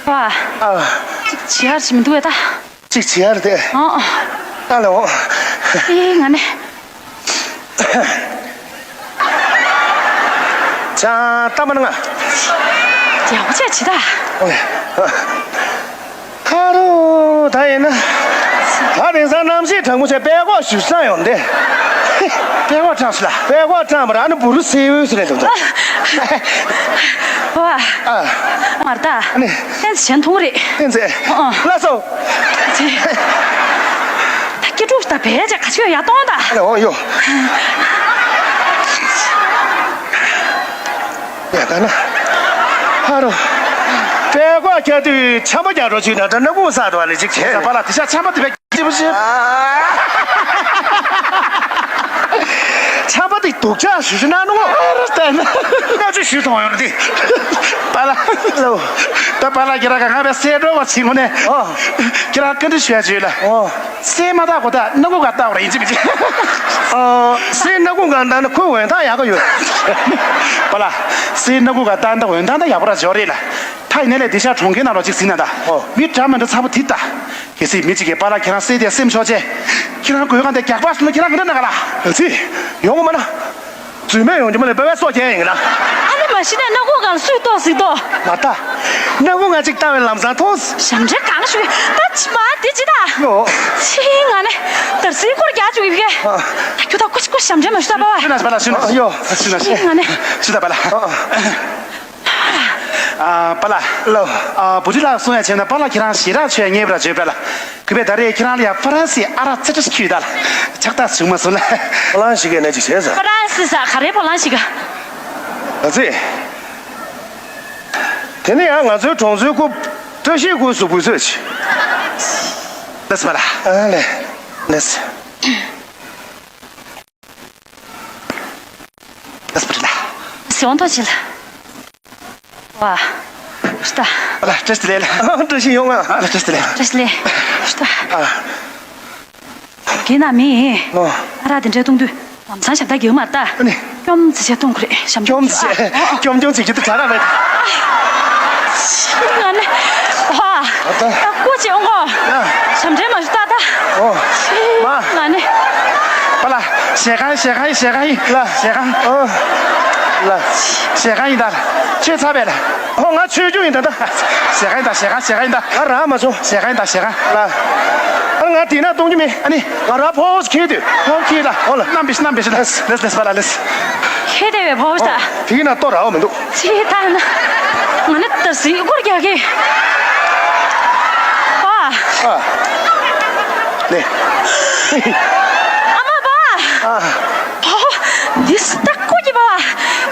ཨ། ཨ། ཅིག་བྱེད་ཡ་ཞིག་མི་འདུག་ཨེ་ད། ཅིག་བྱེད་ཡ་རེད་དེ། ཨོ། ཨ་ལེ་ཨོ། ཨེ་ང་ནི། ཅང་ལྟ་མ་ན་ང་། ཡག་པོ་བྱས་བྱེད་ད། ཨོ་ལེ། ཁ་རུ་ད་ཡིན་ན། ད་དེང་སང་གནམ་གཤིས་གྲང་མོ་བྱས་པད་ཀོག་ཞུ་སང་ཡོང་དེ། པད་ཀོག་གྲང་སུ་ལ། པད་ཀོག་གྲང་མ་ར་ནི་བུ་རུ་སེའུ་སུ་རེད་འདུག་ཨ། ཨ། མར་ད། ཨ་ནི། ཏན་ཙི་གཞན་མཐོང་རེད། ཏན་ཙི། ཨ། ལ་སོ། ད་སྐྱེ་དྲུག་ད་བས་ཅག་ག་ཆོད་ཡ་གཏོང་ད། ཨ་ལེ་ཨོ་ཡོ། ཡ་ད་ན། ཧ་རོ། པད་ཀོག་ཁྱེར་དུས་ཆམ་པ་རྒྱག་རོགས་བྱོས་ན་འདྲ་ན་ཀུང་ས་འགྲོ་བ་ལས་ཅིག་བྱས། པཱ་ལགས་དེ་ཤ་ཆམ་པ་དེ་བས་སྐྱིད་པོ་ཞིག་ཆམ་པ་དེ་སྡུག་ཅག་ཞུ་ཞུ་གནང་ནོ། ཨ་ར་ལྟ་ན། ང་ཚོས་ཞུ་ཐོང་ཡོང་ནི། པཱ་ལགས། ལོ། ད་པཱ་ལགས་ཁྱེད་རང་ག་ང་བའི་སྲས་འགྲོ་བ་ཚིག་ངོ་ནས། ཨོ། ཁྱེད་རང་བཀའ་འདྲི་ཞུ་ཡ་ཅིག་ཡོད་ལ། ཨོ། སྲས་མ་བཏགས་གོ་ད་སྣ་ཁུག་ག་བཏགས་པ་རེད་ཡིན་གཅིག་མིན་གཅིག་ཨོ། སྲས་སྣ་ཁུག་ག་བཏགས་ན་ཁོའི་འོད་མདངས་ཡག་ག་ཡོད། པཱ་ལགས། སྲས་སྣ་ཁུག་ག་བཏགས་ན་འོད་མདངས་ད་ཡག་པོ་ར་འཇོག་རེད་ལ། ད་ཡིན་ནའི་ལས་འདི་ཤར་གྲོང་ཁྱེར་ནང་ལོགས་ཅིག་གཟིགས་ན་ད། ཨོ། མི་འདྲ་མི་འདྲ་ཚ་པོ་དེ་ད། གལ་སྲིད་མི་གཅིག་གིས་པཱ་ལགས་ཁྱེད་རང་སྲས་དེ་སེམས་ཆོག་ཅེས། ཁྱེད་རང་གོས་གང་དེ་རྒྱག་པ་སོང་ན་ཁྱེད་རང་གི་འདྲ་ན་ག་ལ། ཨ་ཙི། ཡོང་གི་མ་ན། རྫུན་མས་ཡོང་རྒྱུ་མ་ལས་པ་བས་སོ་རྒྱལ་ཡིན་གི་ན། ཨ་ནི་མ་གཞི་ནས་སྣ་ཁུག་གང་ལ་སུས་ལྟོགས་ཟིག་ལྟོགས། མ་ལྟ། སྣ་ཁུག་ང་གཅིག་ལྟ་བའི་ལམ་སང་མཐོང་། ཞབས་འདྲེན་གང་ཞུ་ད་ཅི་མ་དེ་ཅི་ད། ཡོ། ཚི་ང་ནི་དར་སིའི་སྐོར་རྒྱག་བཅུག་ཡི་གེ་ཨ། ད་ཁྱོད་ད་ཀུ་ཅི་ཀུ་ཞབས་འདྲེན་མ་ཞུ་ད་པ་བ། ཤི་ན་ཤི་པ་ལ་ཤི་ན་ཤི། ཡོ། ཤི་ན་ཤི། ཚི་ང་ནི། ཤི་ད་པ་ལ། ཨ། ཨ། པཱ་ལགས། ལོ། ཨ། བུ་ཁྲིད་ལགས་གསུང་ཡ་བྱས་ན་པཱ་ལགས་ཁྱེད་རང་ཞེ་དྲག་ཆོས་ཉེས་པ་ར་བརྗོད་པ་ལ། གུས་པས་ད་རེས་ཁྱེད་རང་ལ་ཡ་ཧྥ་རན་སིའི་ཨ་རག་ཙེ་ཏྲ་ཞིག་ཁྱུས་ད་ལ། ཆགས་སྡང་བྱུང་མ་སོང་ལ། ཧྥ་རན་སི་གི་ནས་ཅིག་བྱས་ས། ཧྥ་རན་སི་ས་ག་རེ་ཕོ་ལང་ཞིག་ག་ཨ་ཙི། དེ་ནི་ཡང་ང་ཚོའི་གྲོང་ཚོའི་སྐུ་བཀྲ་ཤིས་སྐུ་གཟུགས་འབུལ་ཚོད་ཅིག་ལགས་སོ་པཱ་ལགས། ཨ་ལེ། ལགས་སོ། ལགས་སོ་བུ་ཁྲིད་ལགས། ཟེར་བ་ཐོག་ཅིག་ལ། ཝ། ཧྲི་ཏ། ཨ་ལ་བཀྲ་ཤིས་བདེ་ལེགས། བཀྲ་ཤིས་ཡོང་ང་། ཨ་ལ་བཀྲ་ཤིས་བདེ་ལེགས། བཀྲ་ཤིས་བདེ་ལེགས། ཧྲི་ཏ། ཨ། གི་ན་མི། ཨོ། ཨ་རག་དེ་འདྲའི་བཏུང་དུས་ལམ་སང་ཞབས་བརྡ་རྒྱག་མ་ལྟ། ཨ་ནི། སྐྱོམ་ཙི་བྱས་བཏུང་དགོས་རེད། ཞབས་སྐྱོམ་ཙི་བྱས། སྐྱོམ་སྐྱོམ་ཙི་རྒྱུ་དེ་དྲག་ར་མེད། ང་ནི། ཧ། ད་ད། ད་ཀོ་ཅི་ཨོང་གོ་ཡ། ཞབས་འདྲེན་མ་ཞུ་ད་ད། ཨོ། མ། ང་ནི། པཱ་ལགས། ཞལ་ཁང་ཞལ་ཁང་ཞལ་ཁང་ཡིན། ལ། ཞལ་ཁང་། ཨོ། ལ། ཞལ་ཁང་ཡིན་ད། ཁྱོད་ཚར་བས་ལ། ཨོ་ང་ཆོས་རྒྱུ་ཡིན་ད་ད། ཞལ་ཁང་ཡིན་ད། ཞལ་ཁང་ཞལ་ཁང་ཞལ་ཁང་ཡིན་ད། ང་རང་མ་བྱུང་། ཞལ་ཁང་ཡིན་ད། ཞལ་ཁང་། ལ། ཨ་ང་དེ་ན་གཏོང་རྒྱུ་མེད། ཨ་ནི། ང་རང་ཕོ་བོ་ཁྱེར་དུས། ཕོ་བོ་ཁྱེར་ད། ཨོ་ལ། གནམ་པི་གནམ་པི་ཤི་ལ། ལེས་ལེས་པཱ་ལགས་ལེས། ཁྱེར་དེ་བས་ཕོ་བོ་ཤི་ད། དེ་ན་ལྟོ་ར་བ་མི་འདུག་ཚེ་ད་ན། ང་ནི་ད་སི་སྐོར་རྒྱག་གི་ཨ། ཨ། ལེ། ཨ་མ་པ། ཨ། ཨོ། འདི་སི་ད་ཀོ་ཀི་པ་བ།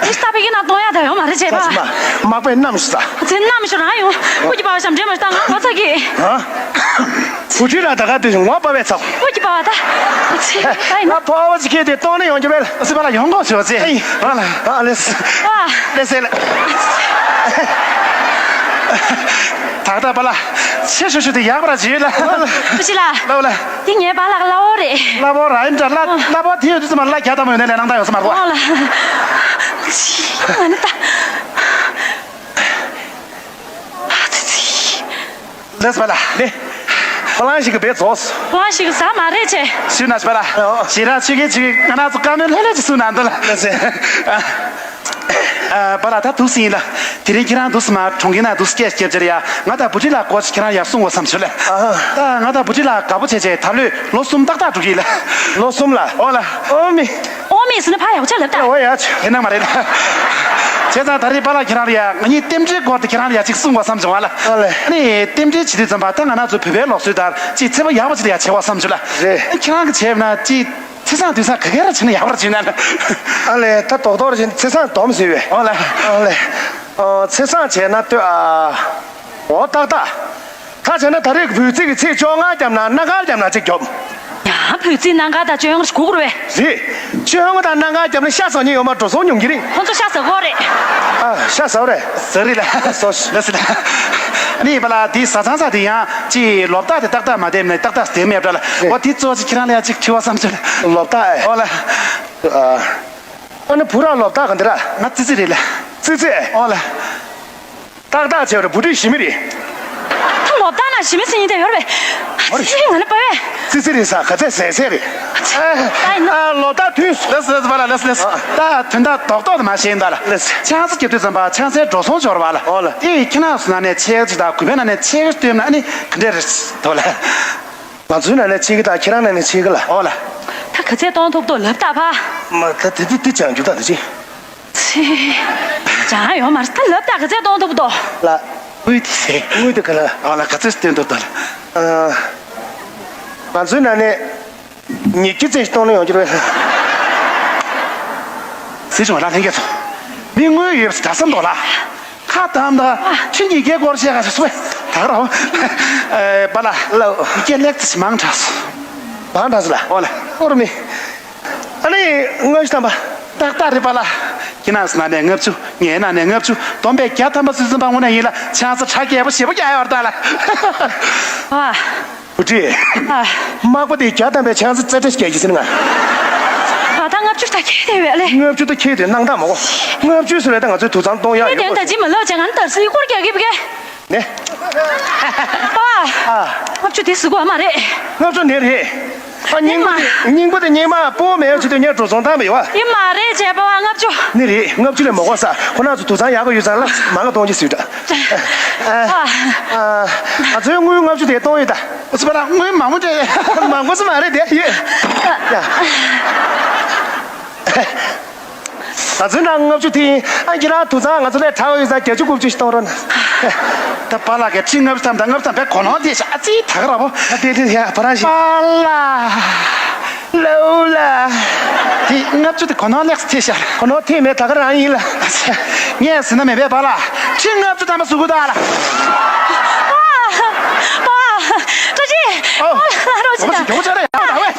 འདི་སི་ད་པའི་གི་ན་གཏོང་ཡ་ད་ཡོད་མ་རེད་ཅེས་པ། ས་ཆི་མ། མག་པའི་གནམ་ཤི་ས། ཚེ་གནམ་ཤི་རང་ཡོང་། ཀོ་ཀི་པ་བ་ཞབས་འདྲེན་མ་ཤི་ད་ང་ངོ་ཚ་གི་ཨ། བུ་ཁྲིད་ར་ད་ག་དུས་ངོ་པ་བས་ཚ། ཀོ་ཀི་པ་བ་ད། ཚེ་ད་ཡིན་ན། ང་ཕོ་བོ་ཅི་ཁྱེད་དེ་གཏོང་ནི་ཡོང་རྒྱུ་བས། སི་པ་ལ་ཡོང་གོ་ཞོ་ཚེ། ཨེ། ཨ་ལ། ཨ་ལེ་སི། ཨ། ལེ་སི་ལེ། ད་ད་པ་ལ། ཆེ་ཤོ་ཤོ་དེ་ཡག་པ་ར་བྱེད་ལ། ཨ་ཅི་ལ། ལ་ལ། དེ་ངའི་པ་ལགས་གླ་བོ་རེད། གླ་བོ་ར་ཡིན་འདྲ་ལ། གླ་བོ་དེ་ཡོད་དུས་ཙམ་པ་ལ་རྒྱ་དམ་ཡོད་ནས་ལས་ནང་ད་ཡོད་ས་མ་རེད་པ། ཨོ་ལ། ང་ནི་ད། ཨ་ཙི་ཙི། ལགས་སོ་པ་ལགས། ལེ། ཕ་ལང་ཞིག་གི་བེད་རྫོགས། ཕ་ལང་ཞིག་གི་ཟ་མ་རེད་ཆེ། ཞུ་ན་ཞུ་པ་ལགས། ཨོ། ཞེ་དྲག་ཆུ་ཁའི་ཆུ་ཁའི་ང་རང་ཚོ་བཀའ་མོལ་ལྷོད་ལྷོད་ཅིག་གསུང་ན་འདོད་ལ། ལགས་སེ། ཨ། ཨ། པ་ལགས་ད་འདུག་སེ་ཡིན་ལ། དེ་རིང་ཁྱེད་རང་འདུག་སེ་མ་གྲོང་ཁྱེར་ན་འདུག་སེ་སྐད་སྐྱབས་ཅེར་ཡ། ང་དང་བུ་ཁྲིད་ལགས་སྐོར་ཅིག་ཁྱེད་རང་ཡར་གསུང་དགོས་བསམ་བྱུང་ལ། ཨ། ད་ང་དང་བུ་ཁྲིད་ལགས་དགའ་པོ་བྱས་བྱས་ད་ལོས་ལོ་གསུམ་ཏག་ཏག་འགྲོ་གི་ཡིན་ལ། ལོ་གསུམ་ལ། ཨོ་ལ། ཨོ་མི། ཨོ་མི་ཟེར་ན་ཕ་ཡག་ཆ་ལབ་ད། ཨོ་ཡ་ཆ། ཧེ་ན་མ་རེད་ལ། བྱས་ཙང་ད་རེས་པཱ་ལགས་ཁྱེད་རང་ལ་ཡ་ང་གཉིས་རྟེན་འབྲེལ་སྐོར་དུ་ཁྱེད་རང་ལ་ཡ་ཅིག་གསུང་བ་བསམ་བྱུང་བ་ལ། ཨ་ལེ། ཨ་ནི་རྟེན་འབྲེལ་བྱེད་དུས་ཙམ་པ་ད་ང་རང་ཚོ་བོད་པའི་ལུགས་སྲོལ་ལྟར་ཅིག་ཚེ་བ་ཡག་པོ་ཅིག་ལ་ཡ་བྱེད་པ་བསམ་བྱུང་ལ། རེད། ཁྱེད་རང་གིས་བྱས་ན་ཅིག་ཚེས་བཟང་དུས་བཟང་ག་གེ་ར་བྱས་ན་ཡག་པོ་ར་བྱུང་ན་ལ། ཨ་ལེ་ད་རྡོག་རྡོག་ར་བྱས་ན་ཚེས་བཟང་སྡོམ་ཟེར་བས། ཨོ་ལ། ཨ་ལེ། ཨོ་ཚེས་བཟང་བྱས་ན་ལྟོས་ཨ། འོ་ཏག་ཏག་ད་བྱས་ན་ད་རེས་ཀྱི་བོད་ཚིག་གི་ཚེས་བཅོ་ལྔ་བརྒྱབ་ན་གནམ་གང་བརྒྱབ་ན་གཅིག་རྒྱོབ། ཡང་བོད་ཚིག་གནམ་གང་དང་བཅོ་ལྔ་ཞིག་གོ་དགོས་རེད། རེད། བཅོ་ལྔ་དང་གནམ་གང་བརྒྱབ་ན་ཤ་ཟ་མཁན་ཡོད་མ་འགྲོ་སོང་ཉུང་གི་རེད། ཁོང་ཚོ་ཤ་ཟ་གོ་རེད། ཨ་ཤ་ཟ་རེད། ཟ་རེད་ལ། ཟ་ལ་ཟ་ལ། ཨ་ནི་པ་ལགས་དེ་ཟ་ཚང་ས་དེ་ཡང་ཅི་ལོབ་སྟེགས་དེ་ཏག་ཏག་མ་བསྡད་ན་ཏག་ཏག་བསྡད་མེད་པ་ལ། རེད། འོ་དེ་གཙོ་ཆེ་ཁྱེད་རང་ལ་ཡང་ཅིག་དྲི་བ་བསམ་ཚུལ། ལོབ་སྟེགས་ཨེ། འོ་ལ། ཨ། ཨ་ནི་བུ་ར་ལོབ་སྟེགས་ག་འདི་ར། ང་ཙི་ཙི་རེད་ལ། ཙི་ཙི། འོ་ལ། ཏག་ཏག་བྱས་པ་རེད། བུ་ཁྲིད་ཞི་མི་རེད། ད་ལོབ་སྟེགས་ན་ཞི་མི་ཟེར་མཁན་དེ་ཡོད་རེད་པས། ཨ་ཙི་ང་ནི་པ་བས། ཙི་ཙི་རེད་ས་ག་ཚད་ཟས་ཟས་རེད། ཨ་ལོབ་སྟེགས་དུས། ལགས་ལགས་པ་ལགས་ལགས་ལགས། ད་དོན་དག་རྡོག་རྡོག་དེ་མ་ཤེས་ད་ལ། ལགས། ཆང་ས་རྒྱབ་དུས་ཙམ་པ་ཆང་སའི་འགྲོ་སོང་འབྱོར་བ་ལ། འོ་ལ། དེ་ཁྱེད་རང་ཚོ་ནང་ནས་ཆེ་ག་ཅིག་དང་གུས་པའི་ནང་ནས་ཆེ་ག་སྟོན་ན་ཨ་ནི་ག་འདྲས་རེད་དོ་ལ། ང་ཚོའི་ནང་ནས་གཅིག་གི་དང་ཁྱེད་རང་ནང་ནས་གཅིག་གི་ལ། ཨོ་ལ། ད་ག་ཚད་གཏོང་ཐུབ་ཐུབ་ལབ་ད་ཕ། མ་ད་དེ་དེ་དེ་ཅང་རྒྱུ་དང་དེ་ཅི། ཚེ། ཅང་ཡོད་མ་རེད་ད་ལབ་ད་ག་ཚད་གཏོང་ཐུབ་ཐུབ་ལ། དངུལ་དེ་ཟེ། དངུལ་དེ་ག་ལ། ཨོ་ལ་ག་ཚད་སྟོན་ཐུབ་ཐུབ་ལ། ཨ། ང་ཚོའི་ནང་ནས་ཉིས་བརྒྱ་ཙམ་ཞིག་གཏོང་ན་ཡོང་རྒྱུ་རེད། ཟེ་བྱུང་ལ་ལྷན་རྒྱས་ཚོ། མི་དངུལ་ཡོད་པ་འདྲ་བསམ་འདུག་ལ། ཁ་དམ་ད་ཁྱི་གཉིས་ཀའི་སྐོར་བཤད་ག་སོ་སོ་ད་ར། ཨེ་པ་ལ། ལ། སྐད་ལེགས་ཙི་མང་དྲགས་སོ། མང་དྲགས་སོ་ལ། ཨོ་ལ། ཨོ་ར་མི། ཨ་ནི་ལྔ་བཅུ་ཐམ་པ། ཏག་ཏག་རེད་པཱ་ལགས། ཁྱེད་རང་ཚོ་ནང་ནས་ལྔ་བཅུ། ངའི་ནང་ནས་ལྔ་བཅུ། བསྡོམས་པས་བརྒྱ་ཐམ་པ་ཚུད་ཚུད་པ་དངོས་གནས་ཡིན་ལ། ཆང་ས་ཁྲག་རྒྱས་པོ་ཞེ་པོ་རྒྱག་ཡོད་རེད་ད་ལ། ཨ། བུ་ཁྲིད། ཨ། མག་པ་དེ་བརྒྱ་ཐམ་པའི་ཆང་ས་རྩེ་གྲ་ཞིག་རྒྱག་གི་ཟེར་ན་ང་། ཨ། ད་ལྔ་བཅུ་ད་ཁྱེད་དེ་བས་ལེ། ལྔ་བཅུ་ད་ཁྱེད་དེ་སྣང་དག་མ་གོ། ལྔ་བཅུ་ཟེར་བས་ད་ང་ཚོའི་དུད་ཚང་གཏོང་ཡག་ཡོད་ད་གོ། ཇི་མ་ལོ་ཅང་ང་དར་སི་སྐོར་རྒྱག་གི་བ་གས། ནས། ཨ། ཨ། ལྔ་བཅུ་དེ་ཟུག་གོ་མ་རེད། ལྔ་བཅུ་ནི་རེད། ཨ། རྙིང་པ་དེ་རྙིང་པ་དེ་རྙིང་མ་སྤོ་མེད་ཆུ་དུས་ཉེ་འགྲོ་སོང་བཏང་བ་ཡོད་བ། ཡིན་མ་རེད་བྱས་པ་བ་ལྔ་བཅུ། ནི་རེད། ལྔ་བཅུ་ལས་མ་གོ་ས་ཁོ་ན་ཚོ་དུད་ཚང་ཡག་ག་ཡོད་ཙང་ལ་མ་ལ་གཏོང་གི་ཟེར་ད། ཨ། ཨ། ང་ཚོའི་དངུལ་ལྔ་བཅུ་དེ་གཏོང་ཡོད་ད། ཨ་ཙི་པ་ལ་དངུལ་མང་པོ་སྤྲད། མང་པོ་ཙི་མ་རེད་དེ་ཡོད། ཡ། ང་ཚོའི་ནང་ལྔ་བཅུ་དེ་ཡིན། ཨ། ཁྱེད་རང་དུད་ཚང་ང་ཚོ་ལས་དྲག་ཡོད་ཙང་བརྒྱད་ཅུ་དགུ་བཅུ་ཞིག་གཏོང་རོགས་གནང་། ད་པཱ་ལགས་ཀྱིས་ཁྲི་ལྔ་བཅུ་ཐམ་དང་ལྔ་བཅུ་ཐམ་པའི་གོ་ནོར་དེ་ཤ་ཨ་ཙི་ད་ག་ར་བོ། ཨ། དེ་དེ་ཡ་བ་རང་ཞིག་པཱ་ལགས། ལོ་ལ། དེ་ལྔ་བཅུ་དེ་གོ་ནོར་ལེགས་ཐེ་ཤ། གོ་ནོར་ཐེ་མེད་ད་ག་རང་ཡིན་ལ། ངས་ཟིན་ན་མེད་པས་པཱ་ལགས། ཁྲི་ལྔ་བཅུ་ཐམ་པ་ཟུག་གུ་ད་ལ། པཱ། པཱ། བཀྲ་ཤིས། ཨོ། པཱ་ལགས་རོགས་བྱེད་དང་། གྱོང་ཆེ་རེད་ཡང་ད་བས།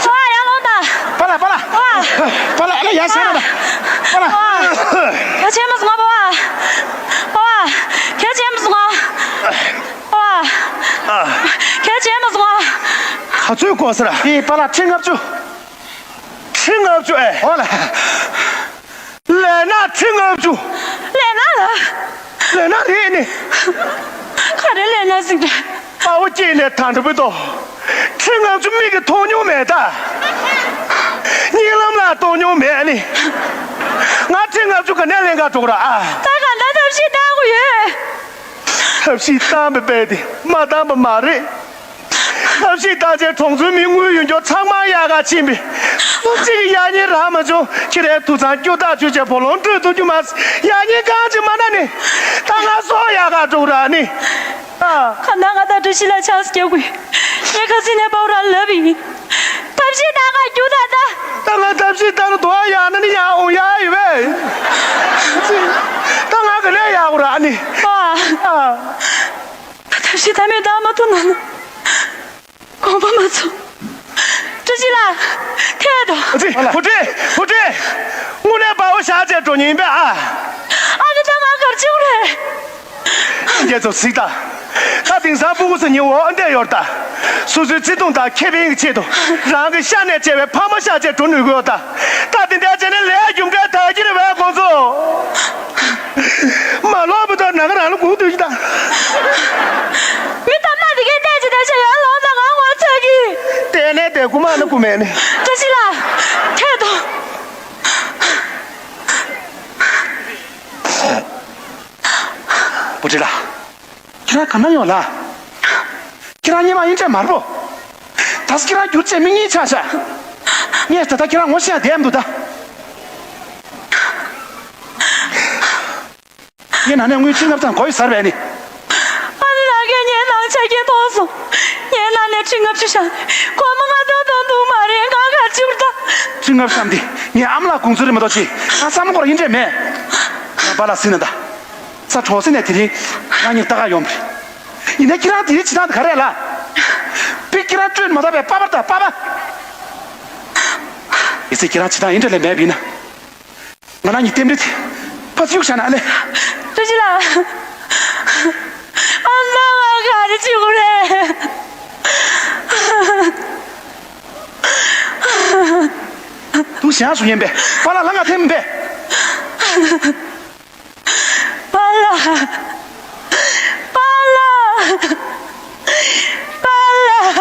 པཱ་ཡར་ལོངས་དང་། པཱ་ལགས་པཱ་ལགས། པཱ། པཱ་ལགས་ཨ་ལས་ཡར་ཤར་དང་། པཱ་ལགས། པཱ། གལ་ཆེན་པོ་སོང་པཱ། པཱ། གལ་ཆེན་པོ་སོང་། པཱ། གལ་ཆེན་པོ་སོང་། ག་ཚོད་དགོས་ཟེར། ཨེ་པཱ་ལགས་ཁྲི་ལྔ་བཅུ། ཁྲི་ལྔ་བཅུ་ཨེ། འོ་ལ། ལས་ན་ཁྲི་ལྔ་བཅུ། ལས་ན་ལ། ལས་ན་རེད་ནི། ག་རེ་ལས་ན་ཟིག་རེད། དཔའ་བོ་སྐྱེས་ནས་ད་འགྲོ་བུ་ཏོ། ཁྲི་ལྔ་བཅུ་མིག་གིས་མཐོང་མྱོང་མེད་ད། གཉིད་ལམ་ལ་གཏོང་མྱོང་མེད་ནི། ང་ཁྲི་ལྔ་བཅུ་ག་ནས་ལེན་ག་འགྲོ་གི་ར་ཨ། ད་ག་འདྲ་ཐབས་ཤེས་བཏང་དགོས་ཡོད། ཐབས་ཤེས་བཏང་བའི་དཔེ་དེ་མ་བཏང་བ་མ་རེད། ཐབས་ཤེས་བཏང་བྱས་གྲོང་ཚོའི་མི་དངུལ་ཡོད་མཁན་ཚང་མ་གཡར་ག་ཕྱིན་པས། སུ་གཅིག་གིས་གཡར་ཉེན་རག་མ་བྱུང་། ཁྱེད་རའི་དུད་ཚང་སྐྱོ་ཐག་ཆོད་བྱས་བུ་ལོན་སྤྲོད་ཐུབ་རྒྱུ་མ་ཟད། གཡར་ཉེན་གང་ཅི་མ་གནང་ནི། ད་ང་སྲོག་གཡར་ག་འགྲོ་ར་ནི། ཨ། ག་ན་ང་ད་བཀྲ་ཤིས་ལ་ཆགས་སུ་སྐྱེ་དགོས། ངས་ཁ་སང་ནས་པཱ་ར་ལབ་ཡིན། ཐབས་ཤེས་གནང་ག་རྒྱུགས་ད་ད། ད་ང་ཐབས་ཤེས་བཏང་ན་དུ་བ་ཡག་ན་ནི་ཡག་འོང་ཡག་ཡོད་པས། ད་ང་ག་ནས་ཡག་གོ་ར་ནི། ཨ། ཨ། ཐབས་ཤེས་ད་མེད་ད་མ་ཐུབ་ན་ན། དགོངས་པ་མ་ཚོམས། བཀྲ་ཤིས་ལགས། ཐད་དོ། ཨ་ཙི། བུ་ཁྲིད། བུ་ཁྲིད། དངོས་གནས་དཔའ་བོ་ཞག་བཅད་འགྲོ་ཉིན་པས་ཨ། ཨ་ནི་ད་ང་གར་ཅིག་རེད། རྒྱལ་ཚོ་གཟིགས་དང་། ད་དེང་སང་སྤུ་གུ་ཚོ་ཉིན་འོ་འདས་ཡོད་ད། སོ་སོའི་བརྩེ་དུང་དང་ཁེ་ཕན་གྱི་ཆེད་དུ། རང་གི་ཤ་ནས་བཅད་པའི་ཕ་མ་ཤ་བཅད་འགྲོ་ནུས་ཀྱི་ཡོད་ད། ད་དེ་འདྲ་བྱས་ནས་ལས་རྒྱུ་འབྲས་དག་གི་རེད་བས་ཁོང་ཚོ། མ་ལོག་པའི་ཐོག་ན་ག་རང་ལ་སྒུག་སྡོད་ཀྱི་ད། མི་ཐ་མ་དེ་གའི་བལྟས་ཀྱི་ད་ཆ་ཡར་ལོངས་ད་ང་ངོ་ཚ་གི། བལྟས་ནས་བལྟས་རྐུ་མ་ན་རྐུ་མེད་ནི། བཀྲ་ཤིས་ལགས། ཐད་དོ། བུ་ཁྲིད་ལགས། ཁྱེད་རང་ག་ན་ཡོང་ལ། ཁྱེད་རང་སྙེ་མ་ཡིན་ཆད་མར་པོ། ད་སུ་ཁྱེད་རང་རྒྱུ་ཆད་མི་ངེས་ཆ་ཤ། ངས་ད་ལྟ་ཁྱེད་རང་ངོ་ཤེས་ཡ་བསྡད་མི་འདུག་ད། ངས་ན་ནས་དངུལ་ཁྲི་ལྔ་བཅུ་དགོས་ཡོད་ཟེར་བས་ནི། ཨ་ནི་ལགས་ཀྱིས་ངའི་ནང་ཆ་རྐྱེན་མཐོང་སོང་། ངའི་ནང་ནས་ཁྲི་ལྔ་བཅུ་བཞག་ནས་སྒོར་མོ་ལྔ་སྟོང་གཏོང་ཐུབ་མ་རེད། ང་ག་རེ་བྱེད་དགོས་རེད་ད། ཁྲི་ལྔ་བཅུ་བཞག་ནས་ངའི་ཨ་མ་ལགས་དགོངས་ཚུལ་རེད་མ་གཏོགས་ཅི། ང་བསམ་བློ་འཁོར་ཡིན་འདྲ་མེད། ང་པཱ་ལགས་ཟིན་ན་ད། ས་གྲོང་གསེབ་ནས་དེ་རིང་ང་གཉིས་ལྟ་ག་ཡོང་བ་རེད། ཡིན་ནའི་ཁྱེད་རང་དེ་རིང་བྱེད་སྟངས་དེ་ག་རེ་རེད་ལགས། དཔེ་ཁྱེད་རང་སྤྲོད་མ་ཐག་པའི་པ་པར་དང་པ་པ། ཡིན་ཟེར་ཁྱེད་རང་བྱེད་སྟངས་ཡིན་འདྲ་ལས་མེད་པ་ཡིན་ན། ང་རང་གཉིས་རྟེན་འབྲེལ་དེ་ཕར་ཚུར་བཞག་ན་ཨ་ལས། བཀྲ་ཤིས་ལགས། ཨ་མ་ང་ག་རེ་བྱེད་དགོས་རེད། དུང་ཞེ་དྲག་སུ་ཡིན་པས། པཱ་ལགས་ལ་ང་འཐེན་མིན་པས། པཱ་ལགས། པཱ་ལགས། པཱ་ལགས།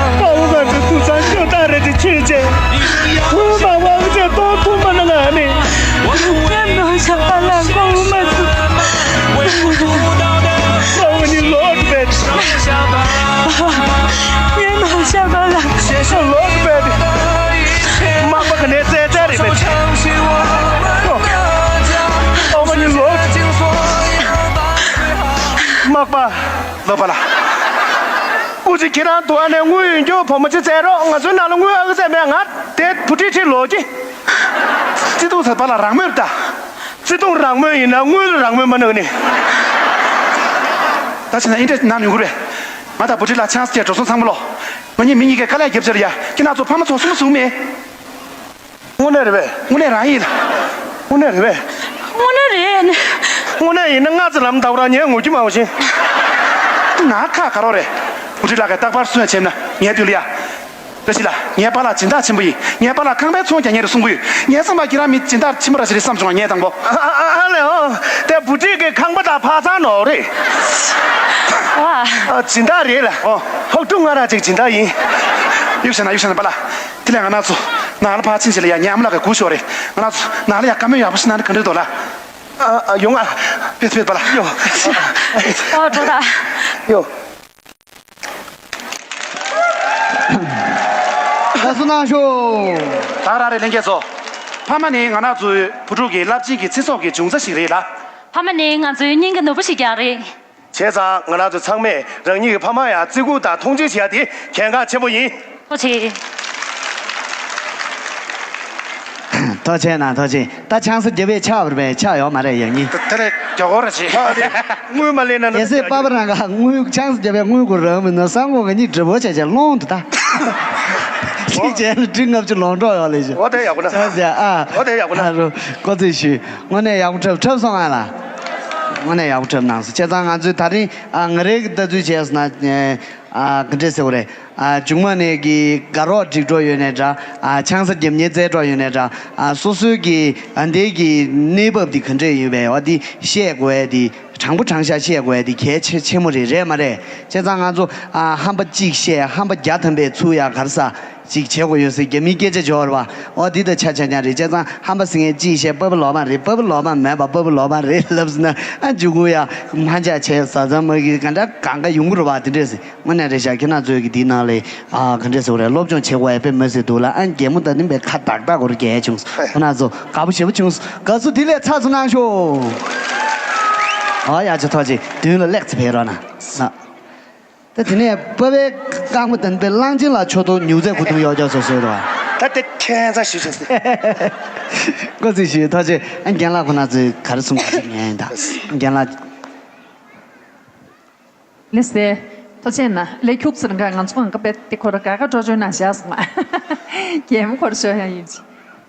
དཔའ་བོ་ང་ཚོའི་དུད་ཚང་སྐྱོ་ཐག་རེད་དེ་ཁྱོད་ཅེས། བུ་མ་དབང་ཅེས་གཏོང་ཐུབ་མ་ན་ང་ནི། ངའི་ནང་ཤ་པ་ལ་མགོ་བོ་མ་ཚུགས། མགོ་བོ་ནི་ལོག་པས། ངའི་ནང་ཤ་པ་ལ་ཤ་ལོག་པས། མག་པ་ག་ནས་བཙལ་བཙལ་རེད་པས། མགོ་བོ་ནི་ལོག། མག་པ། ལོ་པ་ལ། ཨུ་ཅི་ཁྱེད་རང་དུ་ཨ་ནས་དངུལ་ཡོད་རྒྱུ་བུ་མོ་ཅི་བཙལ་རོགས། ང་ཚོའི་ནང་ལ་དངུལ་ཨ་གི་བཙལ་མེད། ང་དེ་བུ་ཁྲིད་ཁྲིད་ལོག་གི། ཅི་འདུག་ཟེར་པ་ལ་རང་མོས་ད། བརྩེ་དུང་རང་མོས་ཡིན་ན་དངུལ་རང་མོས་མ་གནང་ནི། ད་བྱས་ན་འདི་འདྲ་གནང་ནུས་ཀྱི་རེད། ང་དང་བུ་ཁྲིད་ལགས་ཆང་ས་བཅད་འགྲོ་སོང་ཚང་མ་ལོ། ང་གཉིས་མི་གཉིས་ཀས་དཀའ་ལས་རྒྱབ་ཆེ་རེད་ཡ། ཁྱེད་རང་ཚོ་ཕ་མ་ཚོ་གསུང་གསུང་མེད། དངོས་གནས་རེད་པས། དངོས་གནས་རང་ཡིན་ལ། དངོས་གནས་རེད་པས། དངོས་གནས་རེད། དངོས་གནས་ཡིན་ན་སྔ་ཙམ་ལམ་བདའ་བ་རང་ཉལ་ངུ་རྒྱུ་མང་བ་བཞིན། ང་ཁ་ག་རོགས་རེད། བུ་ཁྲིད་ལགས་ཀྱིས་རྟག་པར་གསུང་ཡ་བྱས་ན་ངའི་མདུན་ལ་ཡ། བཀྲ་ཤིས་ལགས། ངའི་པཱ་ལགས་སྦྱིན་བདག་ཆེན་པོ་ཡིན། ངའི་པཱ་ལགས་ཁང་པའི་ཚོང་རྒྱག་མཁན་རེད་གསུང་གི་ཡོད། ངའི་བསམ་པར་ཁྱེད་རང་མི་སྦྱིན་བདག་ཆེན་པོ་ར་ཞིག་རེད་བསམ་བྱུང་བ་ངས་དང་པོ། ཨ་ཨ་ཨ་ལེ་ཨོ། དེ་བུ་ཁྲིད་ཀྱི་ཁང་པ་དང་ཕ་ཚང་ནོར་རེད། ཨ་སྦྱིན་བདག་རེད་ལ། ཨོ། ཧོག་ཕྲུག་ང་རང་ཅིག་སྦྱིན་བདག་ཡིན། གཡུག་བཞག་ན་གཡུག་བཞག་ན་པཱ་ལགས། དེ་ལས་ང་རང་ཚོ་ནང་ལ་ཕར་ཕྱིན་བྱས་ལ་ཡ་ཉམས་ལགས་ཀྱི་སྒུག་ཤོག་རེད། ང་རང་ཚོ་ནང་ལ་ཡ་བཀའ་མོལ་ཡག་པོ་ཞིག་གནང་ན་ག་འདྲ་འདུག་ལ། ཨ་ཨ་ཡོང་ཨ། ཕེབས་ཕེབས་པཱ་ལགས། ཡོ། ཨོ་འགྲོ་ད། ཡོ། བཀའ་གསུང་གནང་ཤོག་ད་རང་རེ་ལྷན་རྒྱས་ཚོ། ཕ་མ་ནི་ང་རང་ཚོའི་བུ་ཕྲུག་གི་རླབས་ཆེན་གྱི་ཚེ་སྲོག་གི་འབྱུང་རྩ་ཞིག་རེད་ལ། ཕ་མ་ནི་ང་ཚོའི་སྙིང་གི་ནོར་བུ་ཞིག་ཀྱང་རེད། བྱས་ཙང་ང་རང་ཚོ་ཚང་མས་རང་ཉིད་ཀྱི་ཕ་མ་ཡང་བརྩི་བཀུར་དང་མཐོང་ཆེན་བྱེད་ཡ་དེ་གལ་འགངས་ཆེན་པོ་ཡིན། ཐུགས་རྗེ་ཆེ། ཐུགས་རྗེ་གནང་། ཐུགས་རྗེ། ད་ཆང་ས་རྒྱབ་པའི་ཆགས་པར་བས་ཆགས་ཡོད་མ་རེད་ཡ་གཉིས། དེ་ལས་རྒྱ་གོ་ར་ཆེ། དངུལ་མ་ལེན་ན་ན། གལ་སྲིད་པ་པ་རང་ག་དངུལ་ཆང་ས་རྒྱབ་པའི་དངུལ་གུ་རག་མི་ན་སང་གོ་ག་གཉིས་འགྲིག་པོ་བྱས་བྱས་སློང་དུ་ད། ཁྱི་བྱས་ན་ཁྲི་ལྔ་བཅུ་ལོངས་གྲོགས་ཡོད་ལེ་ཞེ། འོ་དེ་ཡག་པོ་ན། ཆང་ས་ཨ། འོ་དེ་ཡག་པོ་ན། ཨ་རོ། ཀོ་ཚོད་ཞུས། དངོས་གནས་ཡག་པོ་འཁྲབ་འཁྲབ་སོང་ང་ལ། དངོས་གནས་ཡག་པོ་འཁྲབ་གནང་སོང་། བྱས་ཙང་ང་ཚོས་ད་རིང་ཨ་ང་རེ་གི་ལྟ་ཚུལ་བྱས་སོང་ན་ཨ་ག་འདྲས་ཟེར་བ་རེད། ཨ་མཇུག་མ་ནས་ཀྱི་དགའ་རོགས་འགྲིག་འགྲོ་ཡོད་ནའི་འདྲ། ཨ་ཆང་ས་རྒྱབ་ཉེ་རྩེད་འགྲོ་ཡོད་ནའི་འདྲ། ཨ་སོ་སོའི་གི་ཨ་འདས་ཀྱི་གནས་བབ་འདི་ག་འདྲས་ཡོད་པའི་འོ་འདི་བཤད་དགོས་ཡ་འདི་དྲང་པོ་དྲང་བཞག་བཤད་དགོས་ཡ་འདི་གལ་ཆེ་ཆེན་མོ་རེད། རེད་མ་རེད། བྱས་ཙང་ང་ཚོ་ཨ་ཧམ་པ་གཅིག་བཤད་ཧམ་པ་བརྒྱ་ཐམ་པའི་ཚུར་ཡ་ག་རེ་ཟ་གཅིག་བྱེད་དགོས་ཡོད་ཟེར་རྒྱ་མིའི་སྐད་ཆ་འབྱོར་བ་འོ་འདི་དང་ཆ་ཆ་ཉག་རེད། བྱས་ཙང་ཧམ་པ་ཟེར་མཁན་གཅིག་བཤད་པ་པ་ལོག་མ་རེད། པ་པ་ལོག་མ་མེད་པ་པ་པ་ལོག་མ་རེད་ལབ་ཟེར་ན་ཨ་འཇུ་གུ་ཡ་མ་འཇག་བྱས་ཟ་ཟ་མ་གི་ག་འདྲ་གང་ག་ཡོང་གི་རེད་བ། དེ་འདྲས་ཟེར། དངོས་གནས་རེད་ཤག་ཁྱེད་རང་ཚོས་ཀྱི་འདིའི་ནང་ལ་ཨ་ག་འདྲས་ཟེར་བ་རེད། སློབ་སྦྱོང་བྱེད་དགོས་ཡ་དཔེ་མི་སྲིད་འདུག་ལ། ཨ་རྒན་མོ་ད་ནི་དཔེ་ཁ་བདག་བདག་གོ་རུ་རྒྱལ་བྱུང་སོང་། ཁོ་རང་ཚོ་དགའ་པོ་ཞེ་པོ་བྱུང་སོང་། དགའ་བསུ་འདི་ལས་ཚ་ཚུ་གནང་ཤོག་ཨ་ཡ་ཆ་ཐོག་ཅིག་མདུན་ལ་སླེབས་ཚེ་ཕེབས་རོགས་གནང་། ད་དེ་ནས་པ་པའི་རྐང་པ་དང་པའི་གླང་ཆེན་ལ་ཆོ་ཏོ་ཉུག་ཚད་ཁུ་ཐུང་ཡོག་ཀྱོག་བཟོ་བཟོས་རོགས། ད་དེ་ཁྱད་མཚར་ཞིག་བྱུང་སོང་། ཀོ་ཚིག་ཞུས་ཐོག་ཅིག་ཨ་རྒན་ལགས་ཁོ་ན་ཚོས་ག་རེ་གསུང་ག་ཞིག་ཉན་ཡིན་ད། རྒན་ལགས། ལེ་སེ། ཐུགས་རྗེ་གནང་། ལས་ཁྱུག་ཚུར་འགའ་ང་ཚོ་གང་ག་པད་དེ་ཁོ་ར་ག་ག་འགྲོ་བཅོས་ན་བཞག་སོང་ང་། རྒན་མོ་ཁོ་ར་ཤོ་ཡང་ཡིན་ཅི།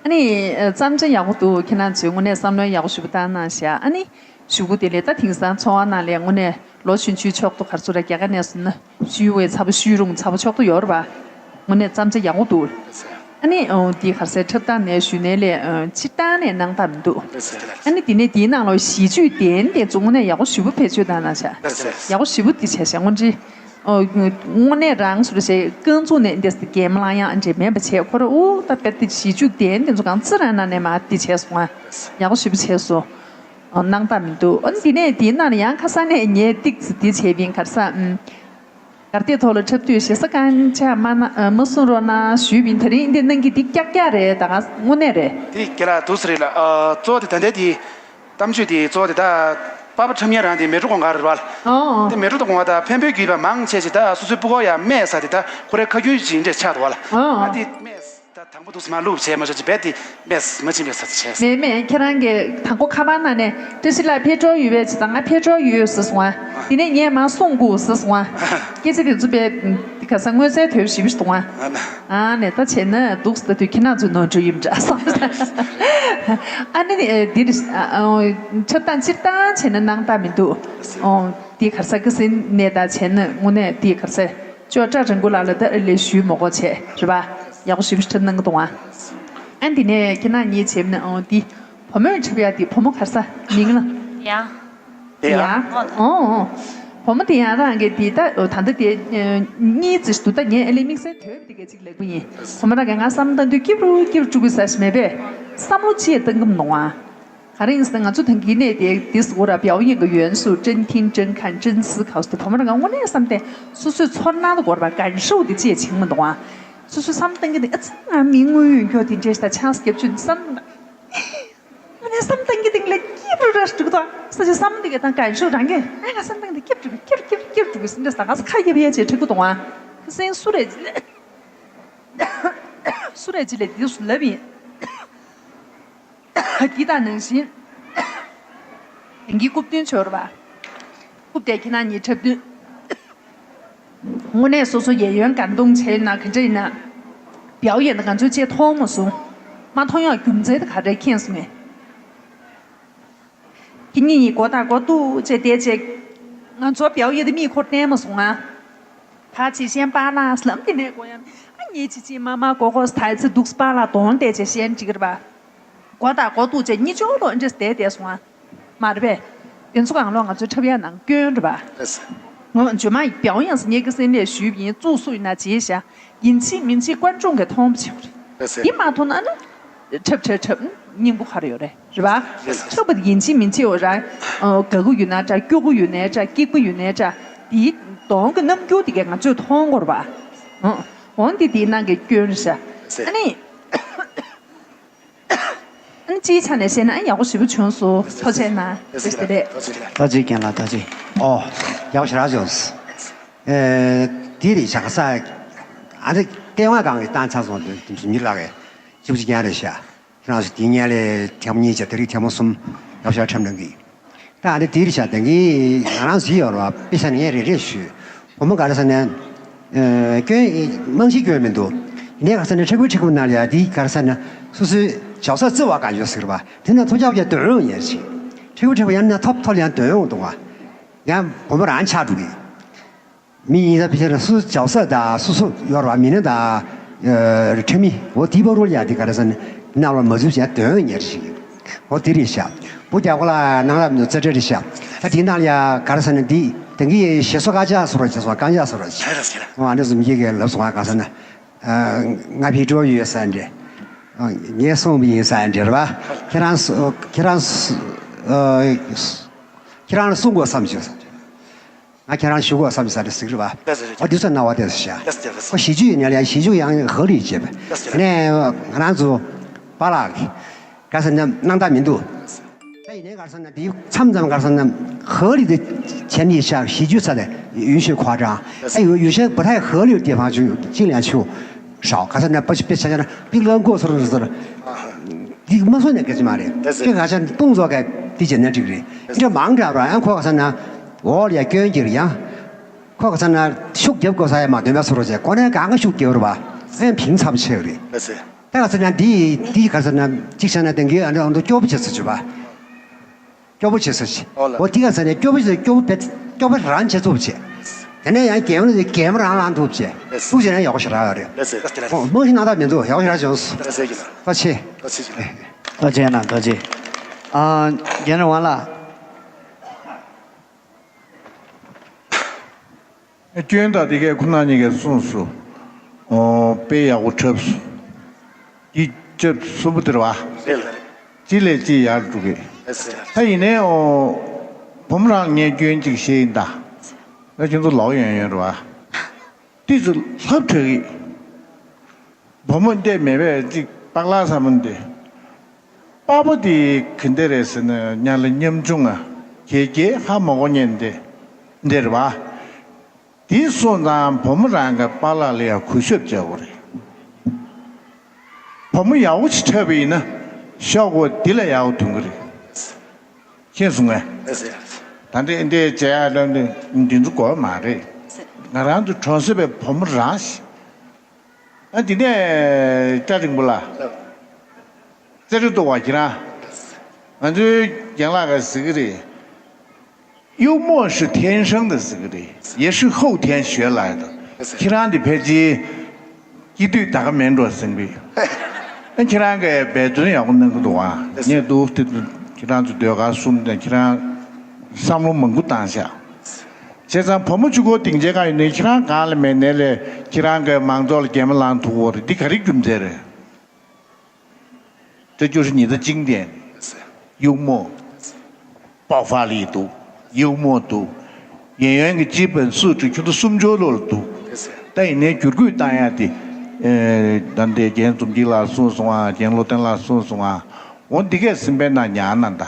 ཨ་ནི་བརྩམས་བྱ་ཡག་པོ་འདུག་ཁྱེད་རང་ཚོས་དངོས་གནས་བསམ་བློ་ཡག་པོ་ཞེ་པོ་བཏང་གནང་བཞག་ཨ་ནི་གཞུག་གུ་དེ་ལས་ད་དེང་སང་འཚོ་བ་ནང་ལས་དངོས་གནས་ལོ་ཆུང་ཆུང་ཕྱོགས་གཏོགས་ག་རེ་ཚོ་ར་རྒྱ་གར་ནས་སོང་ན་ཤུལ་བའི་ཚ་པོ་ཤུལ་རུང་ཚ་པོ་ཕྱོགས་གཏོགས་ཡོད་རེད་པ། དངོས་གནས་བརྩམས་བྱ་ཡག་པོ་འདུག་ཨ་ནི་ཨོ་འདི་ག་རེ་ཟེར་འཁྲབ་སྟངས་ནས་ཞུས་ནའི་ལས་ཨོ་སྤྱིར་བཏང་ནས་སྣང་དག་མི་འདུག་ཨ་ནི་འདི་ནས་འདིའི་ནང་ལ་གཞི་བཅུད་ལྡན་ལྡན་ཚོ་དངོས་གནས་ཡག་པོ་ཞེ་པོ་བེད་སྤྱོད་བཏང་གནང་བྱས། ཡག་པོ་ཞེ་པོ་འདི་བྱས་བྱས་དངོས་འབྲེལ། ཨོ་དངོས་གནས་རང་སུ་རེ་བྱས་རྐང་བཙུགས་ནས་འདི་སི་གེམ་ལང་ཡང་འདྲེ་མེད་པ་བྱས་ཁོ་ར་ཨུ་ད་པད་འདི་གཞི་བཅུད་ལྡན་ལྡན་ཚོ་གང་ཚི་རང་ནང་ནས་མ་འདི་བྱས་སོང་ཨ། ཡག་པོ་ཞེ་པོ་བྱས་སོང་། ཨོ་སྣང་དག་མི་འདུག་ཨ་ནི་འདི་ནས་འདིའི་ནང་ལ་ཡང་ཁ་སང་ནས་ངས་ཏིག་ཙི་འདི་བྱས་པིན་ག་རེ་ཟ་ཨུམ། གར་སྟེགས་ཐོག་ལ་འཁྲབ་དུས་ཞེ་ས་རྐང་ཆག་མ་གནང་ཨ་མ་གསུང་རོགས་གནང་ཞུས་པིན། དེ་རིང་འདི་གནང་གི་འདི་ཀྱག་ཀྱག་རེད། ད་ག་དངོས་གནས་རེད། དེ་རྒན་ལགས་འདུག་སེ་རེད་ལ། ཨ་གཙོ་བོ་དེ་ད་ལྟའི་དེ་གཏམ་བརྗོད་དེ་གཙོ་བོ་དེ་ད་པ་པ་འཁྲབ་མཁན་རང་དེ་མལ་གྲོ་གུང་དཀར་རེད་བ་ལ། ཨོ་དེ་མལ་གྲོ་གུང་དཀར་ད་འཕན་པོའི་བརྒྱུད་པ་མང་ཆེ་ཆེ་ད་སོ་སོའི་སྤུ་གུ་ཡ་སྨད་ས་དེ་ད་ཁོ་རའི་ཁ་རྒྱུན་ཅིག་འདྲ་ཆགས་འདུག་བ་ལ། ཨོ་ཨ་དེ་སྨད། ད་དང་པོ་འདུག་སེ་མ་བླུགས་བྱས་མ་ཆོག་ཅིག་རྦད་དེ་སྨད་མ་ཕྱིན་པའི་ས་ཆ་བྱས། མེད་མེད་ཁྱེད་རང་གིས་དང་པོ་ཁ་པར་ནང་ནས་བཀྲ་ཤིས་ལགས་ཕེབས་འགྲོ་ཡོད་པས་ཇི་ལྟར་ང་ཕེབས་འགྲོ་ཡོད་ཟེར་སོང་ཨ། དེ་ནས་ངས་མ་གསུང་དགོས་ཟེར་སོང་ཨ། སྐད་ཆ་དེ་ཚོ་དཔེ་ག་ས་དངོས་རྫས་དོད་ཞིབ་ཞིག་འདུག་ཨ། ཨ་ནས་ད་བྱས་ན་འདུག་སེ་ད་དུས་ཁྱེད་རང་ཚོའི་ནོར་འཁྲུལ་ཡིན་འདྲ་བསམ། ཨ་ནི་འདིར་འཁྲབ་སྟངས་སྤྱིར་བཏང་བྱས་ན་སྣང་དག་མི་འདུག་འདི་ག་ས་ག་སེ་ནས་ད་བྱས་ན་དངོས་གནས་འདི་ག་ས། ཅོ་ཀྲ་རིན་པོ་ལགས་ལ་ད་ཨ་ལས་ཞུས་མོ་གོ་བྱས་རེད་པ། ཡག་པོ་ཞེ་པོ་ཞིག་འཁྲབ་གནང་གི་འདུག་ཨ། ཨ་འདི་ནས་ཁྱེད་རང་གཉིས་བྱས་ན་ཨོ་འདི་བུ་མོས་འཁྲབ་ཡ་འདི་བུ་མོ་ག་རེ་ཟ་མིང་ལ། ཡ། ཡ། ཡ། ཨོ་ཨོ། བུ་མོ་དེ་ཡང་རང་གི་འདི་ད་ད་ལྟ་དེ་གཉིས་ཙམ་ཞིག་འདུག་ད་ངས་ཨ་ལས་དམིགས་བསལ་དོད་པ་དེ་གས་ཅིག་ལབ་གི་ཡིན། བུ་མོ་རང་གིས་ང་བསམ་བཏང་དུས་སྐྱིབ་རུ་སྐྱིབ་རུ་སྤྲུག་གི་ཟ་ཞིག་མེད་པས་བསམ་བློ་ཅི་ཡང་བཏང་གི་མི་འདུག་ཨ། ག་རེ་ཡིན་ཟེར་ན་ང་ཚོ་ད་གིན་ནས་དེ་དེ་ཟེར་གོ་ར་表演的元素真听真看真思考ཟེར་དེ་བུ་མོ་རང་ང་དངོས་གནས་བསམ་སྟེ་སོ་སོའི་ཚོར་སྣང་དུ་གོ་ར་བ་感受དེ་ཅི་ཡང་བྱེད་ཀྱི་མི་འདུག་ཨ། སོ་སོའི་བསམ་བཏང་གི་འདི་ཨ་ཙི་ང་མི་དངོས་ཡོད་མཁན་དེ་འདྲས་ད་ཆང་ས་རྒྱབ་ཆུ་འདི་བསམ་ད་དངོས་གནས་བསམ་བཏང་གི་འདི་ལ་སྐྱིད་པོ་ར་འགྲིག་ད་ས་ཆ་བསམ་འདི་ག་དང་感受རང་གི་ཨ་ང་བསམ་བཏང་འདི་སྐྱིད་འགྲིག་སྐྱིད་སྐྱིད་སྐྱིད་འགྲིག་ཟེར་འདྲས་ད་ག་ས་ཁ་རྒྱབ་ཡས་བྱས་འགྲིག་གི་འདུག་ཨ། ཁ་སེང་སུ་རེད་ཅི་ལས་སུ་རེད་ཅི་ལས་འདི་སུ་ལབ་ཡིན། འདི་དང་ནང་བཞིན། དེང་གི་རྐུབ་སྟོན་ཆོར་བ། རྐུབ་དེ་ཁྱེད་རང་གཉིས་འཁྲབ་སྟོན། དངོས་གནས་སོ་སོ་ཡེ་ཡོན་ཀན་ཏུང་བྱས་ན་ག་འདྲ་ཡིན་ན། བེའུ་ཡིན་ན་ང་ཚོས་ཅེས་མཐོང་མ་སོང་། མ་མཐོང་ཡང་རྒྱུ་མཚན་དེ་ག་རེ་མཁྱེན་སོང་ངས། ཁྱེད་གཉིས་གཉིས་མགོ་དང་མགོ་གཏུག་ཅེས་བསྡད་ཅེས། ང་ཚོ་བེའུ་ཡིན་དེ་མིག་འཁོར་བསྟན་མ་སོང་ང་། ད་ཅི་ཤེས་པ་ལ་ལམ་དེ་ནས་གོ་ཡང་ཨ་ཉེ་ཅི་ཅི་མ་མ་གོ་གོ་ཐའི་ཚེ་འདུག་པ་ལ་དོན་དེ་ཅེས་ཤེས་འགྲིག་རེད་པ། མགོ་དང་མགོ་གཏུག་ཅེས་གཉིས་ཆོག་ལོ་འདྲེས་བསྡད་བསྡད་སོང་ང་། མ་རེད་པས། དེ་ཚོ་གང་ལོ་ང་ཚོའི་འཁྲབ་ཡ་ནང་སྐྱོན་རེད་པ། ལགས་སོ། ངོ་ཇོ་མ་ཡི་བེའུ་ཡང་སེ་ངེད་ཀྱི་སེམས་ལས་ཞུས་པ་ཡིན། བཙུགས་སུ་ཡིན་ན་བྱེད་བཞག་ཡིན་གཅིག་མིན་གཅིག་观众གི་མཐོང་བ་བྱེད་དགོས་རེད། ལགས་སོ། འདི་མ་མཐོང་ན་ནི་འཁྲབ་འཁྲབ་འཁྲབ་སྙིང་པོ་ཁ་ར་ཡོད་རེད་རེད་པ། ལགས་སོ། འཁྲབ་པ་ཡིན་གཅིག་མིན་གཅིག་འོ་ར་དགའ་གི་ཡོད་ན་འདྲ། སྐྱོ་གི་ཡོད་ན་འདྲ། སྐྱིད་པོ་ཡོད་ན་འདྲ། དེའི་གདོང་གི་རྣམ་འགྱུར་དེ་གས་ང་ཚོས་མཐོང་དགོས་རེད་པ། འོ་འདི་དེའི་ནང་གི་སྐྱོན་རེད་ཤག་ལགས་སོ། ཨ་ནི། ཨ་ནི་སྤྱིའི་ཆ་ནས་བཤད་ན་ཨ་ཡག་པོ་ཞེ་པོ་བྱུང་སོང་། ཐུགས་རྗེ་གནང་། བཀྲ་ཤིས་བདེ་ལེགས། ཐུགས་རྗེ་རྒན་ལགས། ཐུགས་རྗེ། ཨོ། ཡག་པོ་ཞེ་དྲག་བྱུང་སོང་། ཨེ། དེ་རེད་ཤག་ས། ཨ་ནི་ལྟེ་བ་སྒང་གི་བཏང་ཚར་སོང་དུས་དུས་མི་ལགས་ཀྱི་ཅིབ་ཅི་རྒན་རེད་ཤག་ཁྱེད་རང་ཚོ་དེའི་སྔོན་ལ་ཐེངས་མ་གཉིས་བྱས། དེ་རིང་ཐེངས་མ་གསུམ་ཡག་པོ་ཞེ་དྲག་འཁྲབ་གནང་གི། ད་ཨ་ནི་དེ་རེད་ཤག་དེང་གི་ང་རང་ཚོའི་ཡོད་རེད་པ། དཔེ་ཆ་ནས་ངས་རེ་རེ་ཞུས། བུ་མོ་ག་རེ་ཟེར་ན། ཨ། སྐྱོན། རྨང་གཞི་སྐྱོན་མི་འདུག་ཡིན་ནའི་ག་རེ་ཟེར་ན་ཕྲུ་གུ་ཕྲུ་གུ་ནང་ལ་ཡ་དེ་ག་རེ་ཟེར་ན་སོ་སོའི་ཇའོ་སར་བརྩི་བ་གང་ཡོད་ཟེར་བ་དེ་ན་ཐུགས་རྒྱབ་ཀྱི་འདོན་ཡོང་ཡས་ཅིག་ཕྲུ་གུ་ཕྲུ་གུ་ཡང་ན་ཐོབ་ཐོབ་ཡང་འདོན་ཡོང་འདུག་བ། ཡང་བུ་མོ་རང་ཆགས་འགྲོ་གི། མི་ཡིན་ས་ཕི་ཆ་ན་སུ་ཇའོ་སར་དང་སུ་སུ་ཡོད་རེད་པ། མི་སྣ་དང་། ཨ། ཁྲིམས་མི་འོ་དེ་བར་དུ་ཡ་དེ་ག་རེ་ཟེར་ན་རྣ་བར་མ་འཛུལ་བྱས་འདོན་ཡོང་ཡས་ཅིག་འོ་དེ་རེད་ཤག་བུ་རྒྱག་པ་ལ་ནང་ལ་མི་རྩེ་གྲ་རེད་ཤག་ད་དེའི་ནང་ལ་ཡ་ག་རེ་ཟེར་ན་འདི་དེང་གི་ཞེ་སོ་ཀ་ཅག་སོ་ར་ཅེ་སོ་རྐང་ཅག་སོ་ར་ཅེ། ཨ་ནི་ཟུམ་གྱི་གི་ལབ་སོང་ང་ག་ཟེར་ན། ང་ཕི་འགྲོ་ཡོད་ས་འདྲེ། ངས་སོང་བ་ཡིན་ས་འདྲེ་རེད་པ། ཁྱེད་རང་ཁྱེད་རང་ཁྱེད་རང་ལ་གསུང་དགོས་བསམ་བྱུང་ས་འདྲེ། ང་ཁྱེད་རང་ཞུ་དགོས་བསམ་ས་རེད་ཟེར་གི་རེད་པ། ཨོ་དེ་ཚོ་སྣང་བ་དེ་ཚོ་བྱ། ཁོ་གཞི་རྒྱུ་ཡིན་ན་ལ་གཞི་རྒྱུ་ཡང་ཧ་ལས་བྱེད་པ། ནས་ང་རང་ཚོ་པཱ་ལགས་ཀྱི་ག་ཟེར་ན་སྣང་དག་མི་འདུག་ད་ཡིན་ནའི་ག་རེ་ཟེར་ན་དེའི་མཚམས་མཚམས་ག་རེ་ཟེར་ན་ཧ་ལས་དེ་བྱས་ནས་ཤག་གཞི་རྒྱུ་ས་དེ་ཡུལ་ཤུལ་ཁོ་ཀྲང་ཨ་ཡོད་ཡུལ་ཤུལ་བ་ཐའི་ཧ་ལས་དེ་ཕང་ཆུ་ཅིག་ལ་ཆུ་ཧྲའོ་ག་ཟེར་ན་པ་ཆུ་པེ་ཆ་ཆ་ན་པི་ལོན་གོ་སོར་སོར་དེ་མ་སོང་ནས་སྐད་ཆ་མ་རེད། ཁྱོད་ག་ཆ་སྟོང་ཚོ་ག་དེ་བྱས་ན་འགྲིག་རེད། ཁྱོད་མང་དྲགས་ར་ཨ་ཁོ་ག་ཟེར་ན། འོག་ལ་ཡ་སྐྱོན་གྱིར་ཡང་། ཁོ་ག་ས་ན་ཤུགས་རྒྱབ་དགོས་ས་ཡ་མ་འདོན་པ་སོ་རོ་བྱས་ཁོ་ནས་གང་ག་ཤུགས་རྒྱབ་རུ་བ་ཨེ་ཕིང་ཚབ་ཆེ་རེད། ལགས་སེ། ད་ག་ས་ན་འདི་འདི་ག་ས་ན་གཅིག་བྱས་ན་དེང་གི་ཨ་འདྲ་ཨ་འདྲ་སྐྱོ་པོ་བྱེད་ས་བྱེད་པ། སྐྱོ་པོ་བྱེད་ས་བྱེད། ཨོ་ལ། འོ་འདི་ག་ས་ན་སྐྱོ་པོ་བྱེད་སྐྱོ་པོ་བེད་སྐྱོ་པོ་རང་བྱེད་ཚུབ་བྱེད། དེ་ནས་ཡང་གད་མོ་གད་མོ་རང་ལངས་ཐུབ་བྱེད། ལགས་སེ། ཐུགས་རྗེ་ཆེ་ན་ཡག་པོ་ཞེ་དྲག་ཡོད་རེད། ལགས་སེ། ལགས་སེ། ཨོ་རྨང་གཞི་སྣང་དག་མི་འདུག་ཡག་པོ་ཞེ་དྲག་བྱུང་སོང་། ལགས་སེ། ཐུགས་རྗེ་ཆེ། ཐུགས་རྗེ་ཆེ། ཐུགས་རྗེ་ཆེ་ན་ཐུགས་རྗེ། ཨ། རྒན་རིན་དབང་ལགས། སྐྱོན་དང་དེ་གས་ཁོ་ན་གཉིས་ཀས་གསུངས་སོང་། ཨོ། དཔེ་ཡག་པོ་འཁྲབ་སོང་། འདི་སྐྱབས་གསུམ་པོ་དེ་རེད་བ། རེད་ལ། གཅིག་ལས་གཅིག་ཡར་འགྲོ་གི། ད་ཡིན་ནའི་ཨོ། བུ་མོ་རང་ངས་སྐྱོན་གཅིག་བཤད་ཡིན་ད། ད་ཁྱོད་ཚོ་ལོག་ཡོང་ཡོང་རེད་བ། ཏི་ཙི་ལྷབ་དྲག་གི། བུ་མོ་འདི་མེད་པས་ཅིག་པག་ལག་ས་མོ་འདི། པགས་པ་འདི་ག་འདྲ་རེད་ཟེར་ན་ཉ་ལ་ཉམ་ཆུང་ང་གྱལ་གྱལ་ཧ་མ་གོ་ཉན་འདི་འདི་རེད་བ། དེ་སོང་ཙང་བུ་མོ་རང་གི་པགས་ལག་ལ་ཡང་གུས་ཞབས་བྱ་དགོས་རེད། བུ་མོ་ཡག་པོ་ཅིག་འཁྲབ་པ་ཡིན་ན་ཤོག་གུ་འདི་ལ་ཡག་པོ་ཐོན་གི་རེད། མཁྱེན་སོང་ངས། ད་འདི་འདི་བྱས་ཡ་འདི་འདི་ཚོ་དགོས་མ་རེད། ང་རང་ཚོ་གྲོང་གསེབ་པའི་བུ་མོ་རང་ཞིག་ཨ་འདི་ནས་སྐྲ་རིང་པོ་ལ། རྩེ་རུ་གཏོང་བ་ཁྱེད་རང་། ང་ཚོའི་རྒན་ལགས་ཀྱིས་ཟེར་གྱི་རེད། 幽默是天生的 ཟེར་གྱི་རེད། 也是后天学来的། ཁྱེད་རང་འདི་ཕལ་ཆེར་སྐྱེ་དུས་ད་ག་མེད་འགྲོ་ཟེར་གྱི། ཨ་ཁྱེད་རང་གིས་འབད་བརྩོན་ཡག་པོ་གནང་གི་འདུག་ཨ། ངས་འདུག་དེ་ཁྱེད་རང་ཚོ་ཟློས་གར་གསུམ་དང་ཁྱེད་རང་བསམ་བློ་མང་པོ་བཏང་ཤག་བྱས་ཙང་བུ་མོ་གཅིག་པོ་སྡིངས་ཆའི་སྒང་ཡོད་ནའི་ཁྱེད་རང་སྒང་ལ་མེད་ནའི་ལས་ཁྱེད་རང་གིས་མང་ཚོགས་ལ་གད་མོ་ལངས་ཐུབ་ཀྱི་ཡོད་རེད། འདི་ག་རེ་རྒྱུ་མཚན་རེད། 这就是你的经典，幽默，爆发力 འདུག 幽默 འདུག演员གྱི་基本素质 ཁྱོད་ཚོ་གསུམ་ཆོག་ལོ་ལ་འདུག་ད་ཡིན་ནའི་བསྒྱུར་བཀོད་བཏང་ཡ་དེ། ཨེ། ད་འདི་རྒན་འཛོམས་སྐྱིད་ལགས་གསུངས་སོང་ཨ། རྒན་བློ་བརྟན་ལགས་གསུངས་སོང་ཨ། འོ་འདི་གས་སེམས་པའི་ནང་ཉར་ན་ད།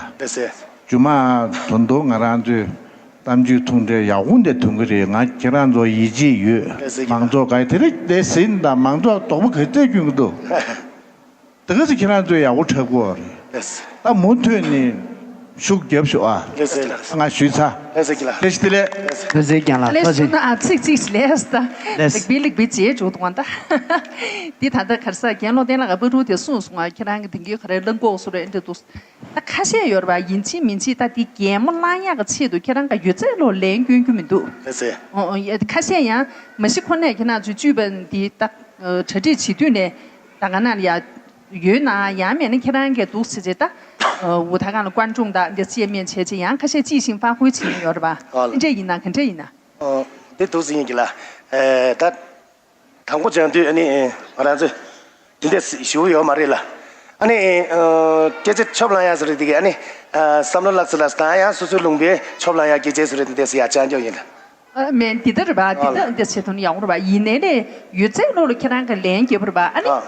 རྒྱུ་མ་དོན་དུ་ང་རང་ཚོའི་གཏམ་རྒྱུད་ཐུང་གྲས་ཡག་པོ་འདི་ཐོན་གི་རེད། ང་ཁྱེད་རང་ཚོ་ཡིད་ཆེས་ཡོད། མང་ཚོགས་ག་དེ་རིང་འདི་ཟིན་དང་མང་ཚོགས་དོགས་པ་ག་ཚད་སྐྱོན་གི་འདུག་ད་ག་ཚོད་ཁྱེད་རང་ཚོས་ཡག་པོ་འཁྲབ་ཀྱི་ཡོད་རེད། ད་མུ་མཐུད་ནས་ ཤུགས་རྒྱབ་ཤོག་ཨ། ལགས་སོ་ལགས་སོ། ང་ཞུས་ཚར། ལགས་སོ་ལགས། བཀྲ་ཤིས་བདེ་ལེགས། ལགས་སོ་ལགས་སོ། བཀྲ་ཤིས་བདེ་ལེགས། ལགས་སོ་ན་ཨ་ཚིག་ཚིག་ལས་ས། ལགས་སོ། ལིག་པི་ལིག་པི་བྱེད་འཇུག་དུ་བ་ད། འདི་ད་ལྟ་གར་ས་རྒན་བློ་ལྡན་ལགས་ཀྱིས་པུ་ཀྲུ་དེ་གསུངས་སོང་ང་ཁྱེད་རང་གི་དེང་གི་ག་རེ་གླང་གོག་སུ་རེད་འདི་འདུག་ད་ཁ་ཤས་ཡོད་རེད་པ་ཡིན་གཅིག་མིན་གཅིག་ད་འདི་གད་མོ་བླངས་ཡག་གི་ཆེད་དུ་ཁྱེད་རང་ག་ཡོད་ཚད་ལོ་ལན་སྐྱོན་རྒྱུ་མི་འདུག་ལགས་སོ། ཨོ་ཨོ་ཡ་ཁ་ཤས་ཡང་མ་གཞི་ཁོ་ནས་ཁྱེད་རང་ཚོའི་བཅུས་པ་འདི་ད་གྲ་སྒྲིག་བྱེད་དུས་ནས་ད་ག་ན་ཡ། ཡོད་ན་ཡང་མེད་ན་ཁྱེད་རང་གིས་འདུག་ཟེར་བྱས་ད། འུ་ཐ་གང་ལ་ཀོན་ཀྲུང་དང་འདི་བཅས་མེད་བྱས་བྱས་ཡང་ཁ་ཤས་ཅིག་ཤིང་ཧྥ་ཧུའི་བྱེད་མྱོང་ཡོད་རེད་པ། ཨ་ལ། འདི་འདྲས་ཡིན་ན་ག་འདྲས་ཡིན་ན། ཨོ། འདི་འདུག་ཟེར་ཡིན་གྱི་ལ། ཨེ་ད། དང་པོ་སྦྱང་དུས་ཨ་ནི་ཨེ་ང་རང་ཚོས་འདི་འདྲས་ཞུ་ཡོད་མ་རེད་ལ། ཨ་ནི་ཨེ་སྐད་ཆ་ཆོབ་ལང་ཡ་ཟེར་རེད་འདི་གི་ཨ་ནི་ཨ་བསམ་བློ་ལག་ཚེ་ལ་ད་ཡང་སོ་སོའི་ལུང་པའི་ཆོབ་ལང་ཡ་སྐད་ཆ་ཟེར་རེད་འདི་འདྲས་ཡ་སྦྱང་རྒྱུ་ཡིན་ལ། ཨ་མེད་འདི་ལྟར་རེད་པ་འདི་ལྟར་འདི་བྱེད་ཐུབ་ན་ཡག་པོ་རེད་པ་ཡིན་ནའི་ལས་ཡོད་ཚད་ལོ་ལ་ཁྱེད་རང་གི་ལན་རྒྱབ་པ་རེད་པ་ཨ་ནི། ཨ།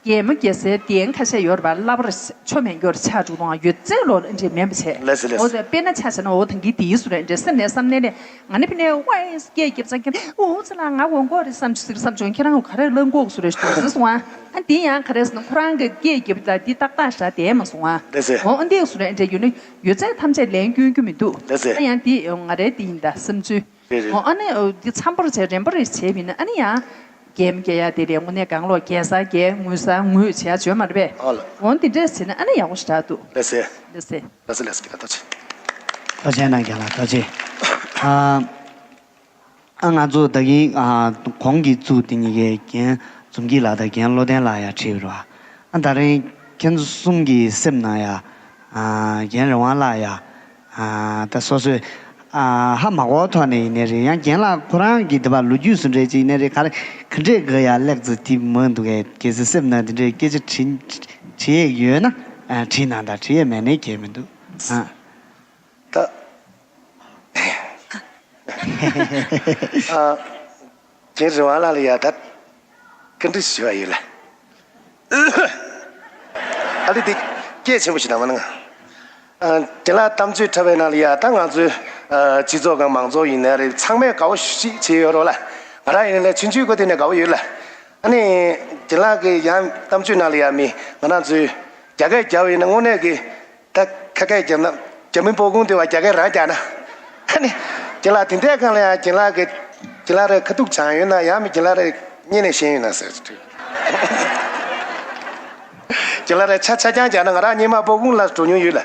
རྒན་མོ་རྒྱལ་སའི་གདན་ཁ་ཤས་ཡོད་རེད་པ་བསླབ་པར་ཆོ་མེད་འགྱོར་ཆགས་འགྲོ་དང་ཡོད་ཚད་ལོ་ལ་འདྲེ་མེད་པ་བྱས། ལགས་སོ་ལགས་སོ། འོ་དེ་དཔེར་ན་ཆ་བཞག་ན་འོ་ཐང་གི་དེའི་སུ་རེད་འདྲེ་སེམས་ནས་བསམ་ནས་ལས་ང་ནི་ཕི་ནས་ཝའི་སྐད་རྒྱབ་ཙང་ཁྱེད་འོ་ཚེ་ལ་ང་འོ་མགོ་རེད་བསམ་ཆུ་ཟིག་བསམ་བྱུང་ཁྱེད་རང་ག་རེ་བླང་གོག་སུ་རེད་ཞུ་ཟིག་སོང་ཨ། ཨ་འདི་ཡང་ག་རེ་ཟེར་ན་ཁོ་རང་གི་སྐད་རྒྱབ་ལ་འདི་ཏག་ཏག་ཞག་བསྡད་མ་སོང་ཨ། ལགས་སོ། འོ་ཨ་འདི་སུ་རེད་འདྲེ་ཡོད་ནི་ཡོད་ཚད་ཐམས་ཅད་ལན་སྐྱོན་རྒྱུ་མི་འདུག་ལགས་སོ། ཨ་ཡང་འདི་ང་རེད་འདི་ཡིན་ད་བསམ་ཚུལ། རེད་རེད། འོ་ཨ་ནི་འདི་འཚམ་པོར་བྱས་རན་པོ་རེ་བྱས་པ་ཡིན་ན་ཨ་ནི་ཡང་རྒྱལ་མོ་རྒྱལ་ཡག་དེ་རེད་དངོས་གནས་གང་ལོག་རྒྱལ་ས་རྒྱལ་ངུ་ས་ངུས་བྱས་བྱོས་མ་རེད་པས། ཨ་ལ། འོ་འདི་འདྲས་བྱས་ན་ཨ་ནི་ཡག་པོ་ཞེ་དྲག་འདུག་ལགས་སེ། ལགས་སེ། ལགས་སེ་ལགས་སེ་ཐུགས་རྗེ་ཆེ། ཐུགས་རྗེ་གནང་རྒན་ལགས་ཐུགས་རྗེ་ཆེ། ཨ་ཨ་ང་ཚོ་ད་གིན་ཨ་གོང་གི་གཙུག་དེ་གཉིས་ཀའི་རྒན་འཛོམས་སྐྱིད་ལགས་དང་རྒན་བློ་ལྡན་ལགས་ཡང་བྲིས་པ་རེད་བ། ཨ་ད་རིང་ཁྱེད་ཚོ་གསུམ་གྱི་སེམས་ནང་ཡ། ཨ་རྒན་རི་དབང་ལགས་ཡ། ཨ་ད་སོ་སོས་ཨ་ཧ་མ་གོ་ཐོག་ནས་ཡིན་ནའི་རེད་ཡང་རྒན་ལགས་ཁོ་རང་གི་དེ་བ་ལོ་རྒྱུས་སུ་འདྲ་ཅིག་ཡིན་ནའི་རེད་ག་རེ་ག་འདྲས་དགོས་ཡ་ལེགས་ཚོ་དེ་མང་འདུག་གས་གལ་སྲིད་སེམས་ནང་དེ་འདྲའི་སྐད་ཆ་དྲི་དྲི་ཡས་ཡོད་ན་ཨ་དྲིས་གནང་དང་དྲི་ཡས་མེད་ནའི་གལ་མི་འདུག་ཨ། ད། ཨ། རྒན་རི་དབང་ལགས་ལ་ཡ་ད་བཀའ་འདྲི་ཞུ་བ་ཡོད་ལ། ཨ་ལི་འདི་སྐད་ཆེན་པོ་ཞིག་གནང་མ་གནང་། ཨ། རྒན་ལགས་གཏམ་བརྗོད་འཁྲབ་པའི་ནང་ལ་ཡ་ད་ང་ཚོའི་ཨ། སྤྱི་ཚོགས་ཁང་མང་ཚོགས་ཡིན་ནའི་རེད་ཚང་མས་དགའ་བོ་ཞིག་བྱས་ཡོད་རོགས་ལ། ང་རང་ཡིན་ནའི་ཆུང་ཆུང་སྐབས་དེ་ནས་དགའ་བོ་ཡོད་ལ། ཨ་ནི་རྒན་ལགས་ཀྱི་ཡང་གཏམ་བརྗོད་ནང་ལ་ཡ་མི་ང་རང་ཚོའི་རྒྱ་སྐད་རྒྱབ་ཡིན་ན་དངོས་གནས་ཀྱི། ད་ཁ་སྐད་རྒྱབ་ན་རྒྱ་མི་སྤོ་གུང་དེ་བ་རྒྱ་སྐད་རང་རྒྱག་ན། ཨ་ནི། རྒན་ལགས་དེ་འདྲའི་སྒང་ལ་ཡང་རྒན་ལགས་ཀྱི་རྒན་ལགས་རེ་ཁ་ཐུག་བྱང་ཡོད་ན་ཡང་མི་རྒན་ལགས་རེ་སྙན་ནས་ཤེས་ཡོད་ན་ཟེར་དུས། རྒན་ལགས་རེ་ཆ་ཆ་རྐྱང་རྒྱག་ན་ང་རང་སྙན་མ་སྤོ་གུང་ལ་འགྲོ་མྱོང་ཡོད་ལ།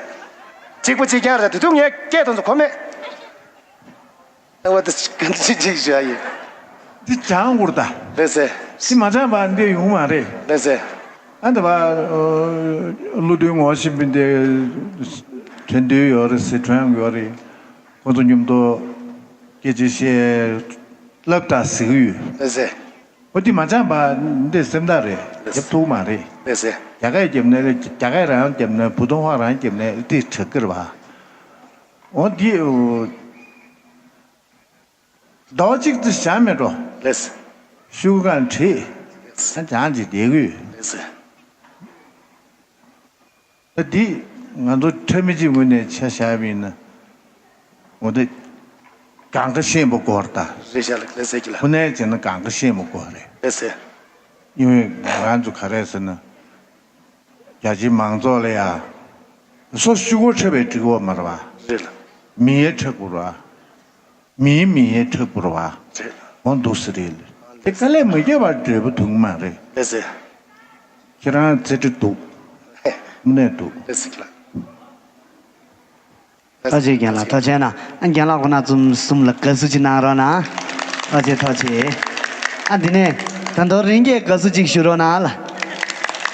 གཅིག་པ་གཅིག་རྐྱང་རེད་དེ་དུས་ངས་སྐད་དོན་ཚོ་གོ་མེད། ཨ་བ་དེ་ག་འདྲ་ཅིག་ཅིག་ཞུ་ཡ་ཡིན། འདི་སྦྱང་དགོས་རེད་ད། ལགས་སེ། འདི་མ་སྦྱངས་པ་འདི་ཡོང་མ་རེད། ལགས་སེ། ཨ་འདི་བ་ཨ་བློ་མཐུན་ངོ་ཤེས་པ་འདི་དོན་འདུས་ཡོད་རེད་སི་ཁྲོན་ཡོད་རེད། ཁོང་ཚོ་མཉམ་དུ་སྐད་ཆ་བཤད་སླབ་དང་ཟེར་གི་ཡོད། ལགས་སེ། འོ་འདི་མ་སྦྱངས་པ་འདི་སེམས་ཐག་རེད་རྒྱབ་ཐུབ་མ་རེད། ལགས་སེ། རྒྱ་སྐད་རྒྱབ་ནའི་རྒྱ་སྐད་རང་རྒྱབ་ནའི་བུ་ཐུང་ཧྭ་རང་རྒྱབ་ནའི་འདི་དྲག་གི་རེད་བ། འོ་འདི་འོ། ཟླ་བ་གཅིག་ཙམ་བཞག་མེད་འགྲོ། ལགས་སེ། ཤུགས་གང་བྲིས། ལགས་སེ། ཨ་ཅང་ཅིག་བསྡད་ཀྱི་ཡོད། ལགས་སེ། ད་འདི་ང་ཚོ་ཁྲ་མི་གཅིག་ངོས་ནས་ཆ་བཞག་པ་ཡིན་ན། འོ་དེ་གང་ག་ཤེས་པོ་དགོས་རེད་ད། རེད་ཤག་ལགས་སེ་ཀྱི་ལ། ཁོ་ནའི་བྱས་ན་གང་ག་ཤེས་པོ་དགོས་རེད། ལགས་སེ། ཡིན་ང་རང་ཚོ་ག་རེ་ཟེར་ན། རྒྱ་ཆེའི་མང་ཚོགས་ལ་ཡ། སོ་སྐྱོ་པོ་འཁྲབ་པའི་འགྲིག་གི་མ་རེད་བ། རེད་ལ། མི་ཡ་འཁྲབ་དགོས་རེད་བ། མིའི་མི་ཡའི་ཁྲག་འབུར་བ། རེད། འོང་འདུག་ཟེར་རེད། དེ་དཀའ་ལས་མ་བརྒྱབ་པར་འབྲས་བུ་ཐོན་གྱི་མ་རེད། ལགས་སེ། ཁྱེད་རང་རྩེ་གྲ་འདུག་ཧེ། དངོས་གནས་འདུག་ལགས་སེ་ལགས། ཐུགས་རྗེ་ཆེ་རྒན་ལགས་ཐུགས་རྗེ་ཆེ་གནང་། ཨ་རྒན་ལགས་ཁོང་རྣམ་གསུམ་ལ་དགའ་བསུ་ཅིག་གནང་རོགས་གནང་། ཐུགས་རྗེ་ཐུགས་རྗེ། ཨ་འདི་ནས་ད་དུང་རིང་གིས་དགའ་བསུ་ཅིག་ཞུ་རོགས་གནང་ལ།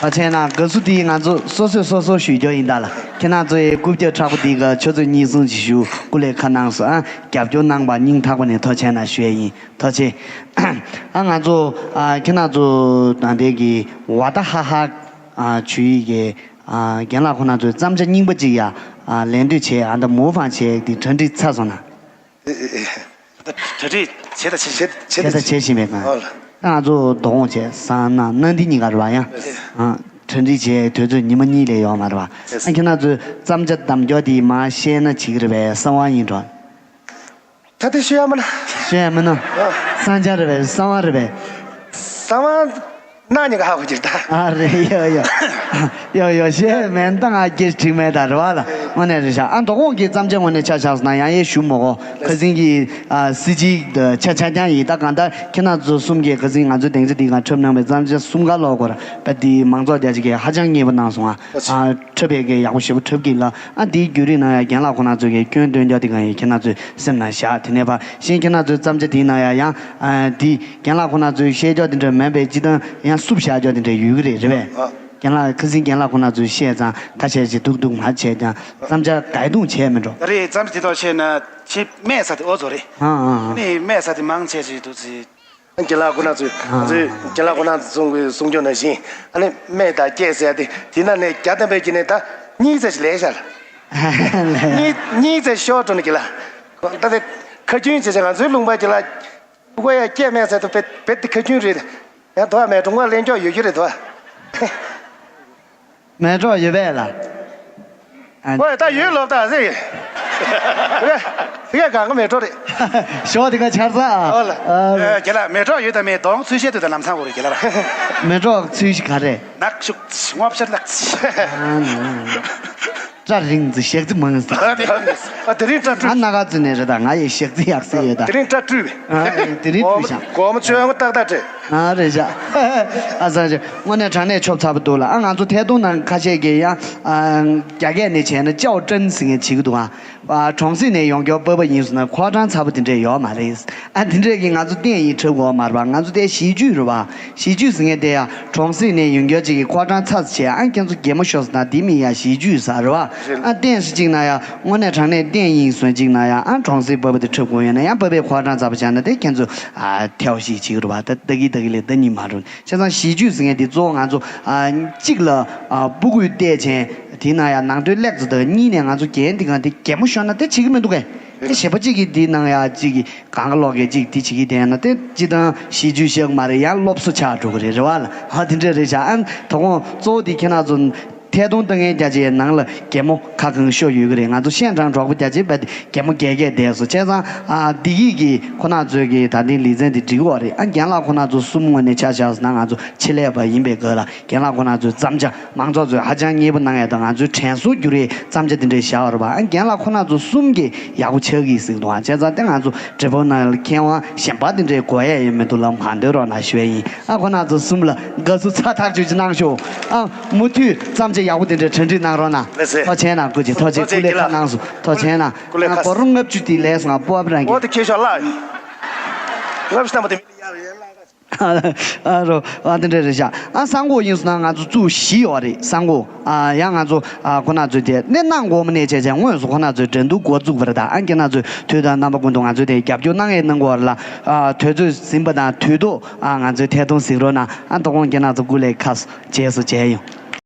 ཐུགས་རྗེ་གནང་། དགའ་བསུ་འདི་ང་ཚོ་སོ་སོས་སོ་སོར་ཞུ་རྒྱུ་ཡིན་ད་ལ། ཁྱེད་རྣམ་ཚོ་ཡི་རྐུབ་བཀྱག་མཁྲེགས་པོ་འདི་ག་ཆུ་ཚོད་གཉིས་གསུམ་ཅིག་ཞུ་སྐུ་ལས་ཁ་གནང་སོང་ཨ། རྒྱབ་སྐྱོར་གནང་བ་སྙིང་ཐག་པ་ནས་ཐུགས་རྗེ་གནང་ཞུ་ཡས་ཡིན། ཐུགས་རྗེ་ཆེ། ཨ་ང་ཚོ་ཨ་ཁྱེད་རྣམ་ཚོ་ད་ལྟའི་གི་ཝ་ད་ཧ་ཧ་ཨ་ཞུ་ཡི་གི་ཨ་རྒན་ལགས་ཁོང་རྣམ་ཚོའི་བརྩམས་བྱ་རྙིང་པ་ཅིག་ཡ་ཨ་ལེན་འདོད་བྱས་ཨ་ད་མོ་ཧྥང་བྱས་ཏེ་གྲ་སྒྲིག་ཚར་སོང་ན། ཨེ་ཨེ་ཨེ། གྲ་སྒྲིག་བྱས་དང་བྱེད་བྱེད་བྱས་དང་བྱེད་བཞིན་པའི་སྒང་། ཨོ་ལ། ད་ང་ཚོ་དོ་དགོང་བྱས་སང་ན་གནངས་འདི་གཉིས་ཀ་རེད་བ་ཡང་། ཨ་གྲ་སྒྲིག་བྱས་དུས་ཚོད་ཉི་མ་གཉིས་ལས་ཡོད་མ་རེད་བ། ཨ་ཁྱེད་རྣམ་ཚོས་བརྩམས་བྱ་གདམ་སྐྱོར་དེ་མར་བཤད་ན་བྱེད་ཀྱི་རེད་པས་གསང་བ་ཡིན་འགྲོ། ད་དེ་ཤོད་ཡ་མིན་ན། ཤོད་ཡ་མིན་ན། ཨ། གསང་བྱ་རེད་པས་གསང་བ་རེད་པས། གསང་བ་ནག་ཉེས་ཀ་ཧ་གོ་གྱིར་ད། ཨ་རེད་ཡོ་ཡོ། ཡོ་ཡོ་ཤོད་ཡ་མིན་ད་ང་སྐད་འགྲིག་མེད་ད་རེད་བ་ལ། དངོས་གནས་རེད་ཤག་ཨ། དོ་དགོང་གི་བརྩམས་བྱ་དངོས་གནས་ཆ་བཞག་སོང་ན་ཡང་ཡེ་ཞུ་མོ་གོ། ཁ་སང་གི་ཨ་སྲིད་སྤྱི་ཆ་ཆ་རྐྱང་ཡིན། ད་གང་ལྟར་ཁྱེད་རང་ཚོ་གསུམ་གྱིས་ཁ་སང་ང་ཚོའི་སྡིངས་ཆ་འདི་སྒང་འཁྲབ་གནང་བའི་བརྩམས་བྱ་གསུམ་ཀ་ལོག་སྐོར་ད་འདི་མང་ཚོགས་རྒྱ་ཆེ་གིས་ཧ་ཅང་མཉེས་པོ་གནང་སོང་ཨ། ཨ་འཁྲབ་པའི་གི་ཡག་པོ་ཞེ་པོ་འཁྲབ་ཀྱི་ལ། ཨ་འདིའི་བརྒྱུད་རིམ་ནང་ཡང་རྒན་ལགས་ཁོང་རྣམ་ཚོས་གི་སྐྱོན་འདོན་རྒྱག་དེ་གང་ཡིན་ཁྱེད་རྣམ་ཚོས་སེམས་ནང་བཞག་དེ་ནས་ཕར་གཞན་ཁྱེད་རྣམ་ཚོའི་བརྩམས་བྱ་དེའི་ནང་ཡང་ཡང་ཨ་འདི་རྒན་ལགས་ཁོང་རྣམ་ཚོས་བཤད་ཕྱོགས་དེ་འདྲ་མིན་པའི་སྤྱི་བཏང་ཡང་བསུབ་བཞག་ཕྱོགས་དེ་འདྲ་ཡོད་གི་རེད། རེད་པས། ཨ། རྒན་ལགས་ཁ་སང་རྒན་ལགས་ཁོང་རྣམ་ཚོས་བཤད་ཙང་ཁ་ཤས་ཅིག་ཏུག་ཏུག་མ་བྱས་ཀྱང་བརྩམས་བྱ་ག་ཡི་དུང་བྱས་མི་འགྲོ། ད་རེས་བརྩམས་ཆོས་དེ་དག་བྱས་ན་ཆེས་སྨད་ས་དེ་ཨོ་ཚོ་རེད། ཨ་ཨ་ཨ། ནི་སྨད་ས་དེ་མང་ཆེ་ཞིག་འདུག་ཚེ། རྒན་ལགས་ཁོང་རྣམ་ཚོས་ང་ཚོས་རྒན་ལགས་ཁོང་རྣམ་ཚོས་གསུང་གི་གསུང་སྐྱོང་ནང་བཞིན་ཨ་ནི་སྨད་དང་སྐྱེད་ཟེར་ཡ་དེ་དེ་ནང་ནས་བརྒྱ་ཐམ་པའི་དཀྱིལ་ནས་ད་གཉིས་ཙམ་ཞིག་ལས་ཤར། གཉིས་གཉིས་ཙམ་ཤོར་འགྲོ་ནི་གི་ལ། ད་དེ་ཁ་རྒྱུན་བྱས་ཙང་ང་ཚོའི་ལུང་པ་གི་ལ། ཁོ་ཡ་སྐྱེ་མེད་ཟེར་དུ་བེད་བེད་དེ་ཁ་རྒྱུན་རེད། ཡང་དོ་བ་མེད་འགྲོ་ང་ལེན་ཀྱོག་ཡོད་རྒྱུ་རེད་དོ། མེད་འགྲོ་ཡོད་པས་ལ། ཨ། ཁོ་ཡ་ད་ཡོད་ལོབ་ད་ཟེར། དེ་ག་གང་གི་མེད་འགྲོ་རེད། ཞོ་དེ་ག་ཆར་ས་ཨ། ཨོ་ལ། ཨ། རྒྱ་ལ་མེད་འགྲོ་ཡོད་ད་མེད་དོང་ཚུལ་བཤད་དུ་ད་ལམ་སང་བོ་རེད་རྒྱ་ལ་ར། མེད་འགྲོ་ཚུལ་ཞིག་ག་རེད། ནག་ཤུག་ངོ་བཤད་ལགས། ཨ་ནི། སྐྲ་རིང་ཙི་ཞག་ཙི་མང་ཙི། ཨ་དེ་རིང་སྐྲ་བཀྲུས། ང་ན་ག་ཙི་ནས་རེད་ད་ང་ཡི་ཞག་ཙི་ཡག་ཙི་ཡོད་ད། དེ་རིང་སྐྲ་བཀྲུས་པས། ཨ་དེ་རིང་བཀྲུས་ཤག་སྒོར་མོ་བཅོ་ལྔ་ཏག་ཏག་སྤྲད། ཨ་རེད་ཤག་ཨ་ས་ཆེ་དངོས་གནས་དྲང་གནས་ཆོབ་ཚ་པོ་འདུག་ལ། ཨ་ང་ཚོ་ཐད་གཏོང་ནང་ཁ་ཤས་ཀྱིས་ཡང་ཨ་རྒྱ་སྐད་ནས་བྱས་ན་ཅའོ་ཀྲན་ཟེར་མཁན་བྱེད་ཀྱི་འདུག་ཨ། ཨ་གྲོང་གསེབ་ནས་ཡོང་མཁན་པ་ཕ་ཡིན་སོང་ན་ཁོ་ཁྲང་ཚ་པོ་དེ་འདྲས་ཡོད་མ་རེད། ཨ་དེ་འདྲས་ཀྱིས་ང་ཚོ་བསྟན་ཡིག་འཁྲབ་དགོས་མ་རེད་པ། ང་ཚོ་དེ་གཞིས་བརྒྱུད་རེད་པ། གཞིས་བརྒྱུད་ཟེར་མཁན་དེ་ཡང་གྲོང་གསེབ་ནས་ཡོང་མཁན་ཅིག་གིས་ཁོ་ཁྲང་ཚ་ཟེར་བྱས་ཨ་ཁྱེད་ཚོ་གད་མོ་ཤོར་སོང་ན་དེ་མིན་ཡང་གཞིས་བརྒྱུད་ཟེར་རེད་པ། ཨ་བསྟན་སོང་ཅིག་ན་ཡང་དངོས་གནས་དྲང་གནས་བསྟན་ཡིན་སོང་ཅིག་ན་ཡང་ཨ་གྲོང་གསེབ་པ་ཕ་དེ་འཁྲབ་དགོས་ཡོད་ན་ཡང་པ་ཕའི་ཁོ་ཁྲང་ཚ་པོ་བྱས་ན་དེ་ཁྱེད་ཚོ་ཨ་ཐལ་ཞིག་བྱེད་ཀྱི་རེད་པ། ད་ད་གི་ད་གི་ལས་ད་གཉིས་མ་རུང་། བྱས་ཙང་གཞིས་བརྒྱུད་ཟེར་མཁན་དེ་གཙོ་བོ་ང་ཚོ་ཨ་གཅིག་ལ་ཨ་སྤུ་གུས་བལྟས་བྱས་དེའི་ནང་ཡང་ནང་དོན་ལེགས་ཚོ་དང་གཉིས་ནས་ང་ཚོ་རྒན་འདི་གང་དེ་གད་མོ་ཤོར་ན་དེ་བྱེད་ཀྱི་མི་འདུག་གས། དེ་གཞས་པ་གཅིག་གིས་དེའི་ནང་ཡང་གཅིག་གིས་གང་ག་ལོག་གས་གཅིག་དེ་བྱེད་ཀྱི་བསྡད་ན་དེ་སྤྱི་བཏང་གཞིས་བརྒྱུད་ཤག་མ་རེད་ཡང་སློབ་གསོ་ཆགས་འགྲོ་གི་རེད་རེད་པ་ལ། ཧ་དེ་འདྲ་རེད་ཤག་ཨ་དོ་དགོང་གཙོ་བོ་དེ་ཁྱེད་རང་ཚོ་ཐད་གཏོང་ལྟ་མཁན་རྒྱ་ཆེའི་ནང་ལ་གད་མོ་ཁ་གང་ཤོར་ཡོད་ཀྱི་རེད། ང་ཚོ་ཤན་ཀྲང་གྲོགས་པོ་རྒྱ་ཆེ་བས་གད་མོ་རྒྱག་གས་བསྡད་སོང་། བྱས་ཙང་ཨ་བདེ་སྐྱིད་ཀྱིས་ཁོ་ན་ཚོས་ཀྱིས་ད་ཐེངས་ལེ་ཚན་དེ་འགྲིག་གི་རེད། ཨ་རྒན་ལགས་ཁོ་ན་ཚོ་གསུམ་ངོས་ནས་ཆ་བཞག་སོང་ན་ང་ཚོ་ཆེད་ལས་པ་ཡིན་པའི་སྐབས་ལ་རྒན་ལགས་ཁོ་ན་ཚོའི་བརྩམས་བྱ་མང་ཚོགས་ཚོས་ཧ་ཅང་མཉེས་པོ་གནང་ཡས་དང་ང་ཚོའི་དྲན་གསོ་རྒྱུ་རེད་བརྩམས་བྱ་དེ་འདྲས་བཞག་ཡོད་རེད་པ། ཨ་རྒན་ལགས་ཁོ་ན་ཚོ་གསུམ་གྱིས་ཡག་པོ་ཆགས་ཀྱི་ཟིག་འདུག་ཨ་བྱས་ཙང་དེ་ང་ཚོ་འབྲས་སྤུངས་ནང་ལ་མཁས་དབང་གཞན་པ་དེ་འདྲས་དགོས་ཡས་ཡོད་མི་འདུག་ལ་མ་འདོད་རོགས་གནང་ཞུ་ཡས་ཡིན། ཨ་ཁོ་ན་ཚོ་གསུམ་ལ་དགའ་བསུ་ཚ་ཐག་ཆོད་ཅིག་གནང་ཤོག་ཨ་མུ་མཐུད་བརྩམས་བྱ་ཡག་པོ་དེ་འདྲས་གྲ་སྒྲིག་གནང་རོགས་གནང་། ལགས་སེ། ཐུགས་རྗེ་ཆེ་གནང་། སྐུ་མཁྱེན་ཐུགས་རྗེ་ཆེ། ཐུགས་རྗེ་སྐུ་ལེགས་ཁ་གནང་སོང་། ཐུགས་རྗེ་ཆེ་གནང་། སྐུ་ལེགས་ཁ་གནང་། སྐུ་ལེགས་ཁ་སྐོར་རུ་ལྔ་བཅུ་དེ་ལས་སོང་། སྤོབས་པ་རང་གི། འོ་དེ་ཁྱེད་ཤོག་ལགས། ལྔ་བཅུ་ཐམ་པ་དེ་མི་ལ་ཡར་ཡར་ལ། ཨ་རོ། ཨ་དེ་འདྲ་རེད་ཤག་ཨ་གསང་སྒོ་ཡིན་སོང་ན་ང་ཚོ་བཙུགས་བཞི་ཡོད་རེད་གསང་སྒོ། ཨ་ཡང་ང་ཚོ་ཨ་ཁོ་ན་ཚོས་དེ་ནས་གནང་དགོས་མ་ནས་བྱས་བྱས་དངོས་སུ་ཁོ་ན་ཚོས་འགྲན་བསྡུར་འགོ་བཙུགས་པ་རེད། ད་ཨ་ཁྱེད་ན་ཚོས་དུས་དང་རྣམ་པ་ཀུན་ཏུ་ང་ཚོས་དེ་རྒྱབ་སྐྱོར་གནང་ཡས་གནང་དགོས་རེད་ལ། ཨ་དུས་ཚོད་ཟིན་པ་དང་དུས་ཐོག་ཨ་ང་ཚོའི་ཐད་གཏོང་གཟིགས་རོགས་གནང་། ཨ་དོ་དགོང་ཁྱེད་ན་ཚོ་སྐུ་ལས་ཁ་རྗེས་སུ་མཇལ་ཡོང་།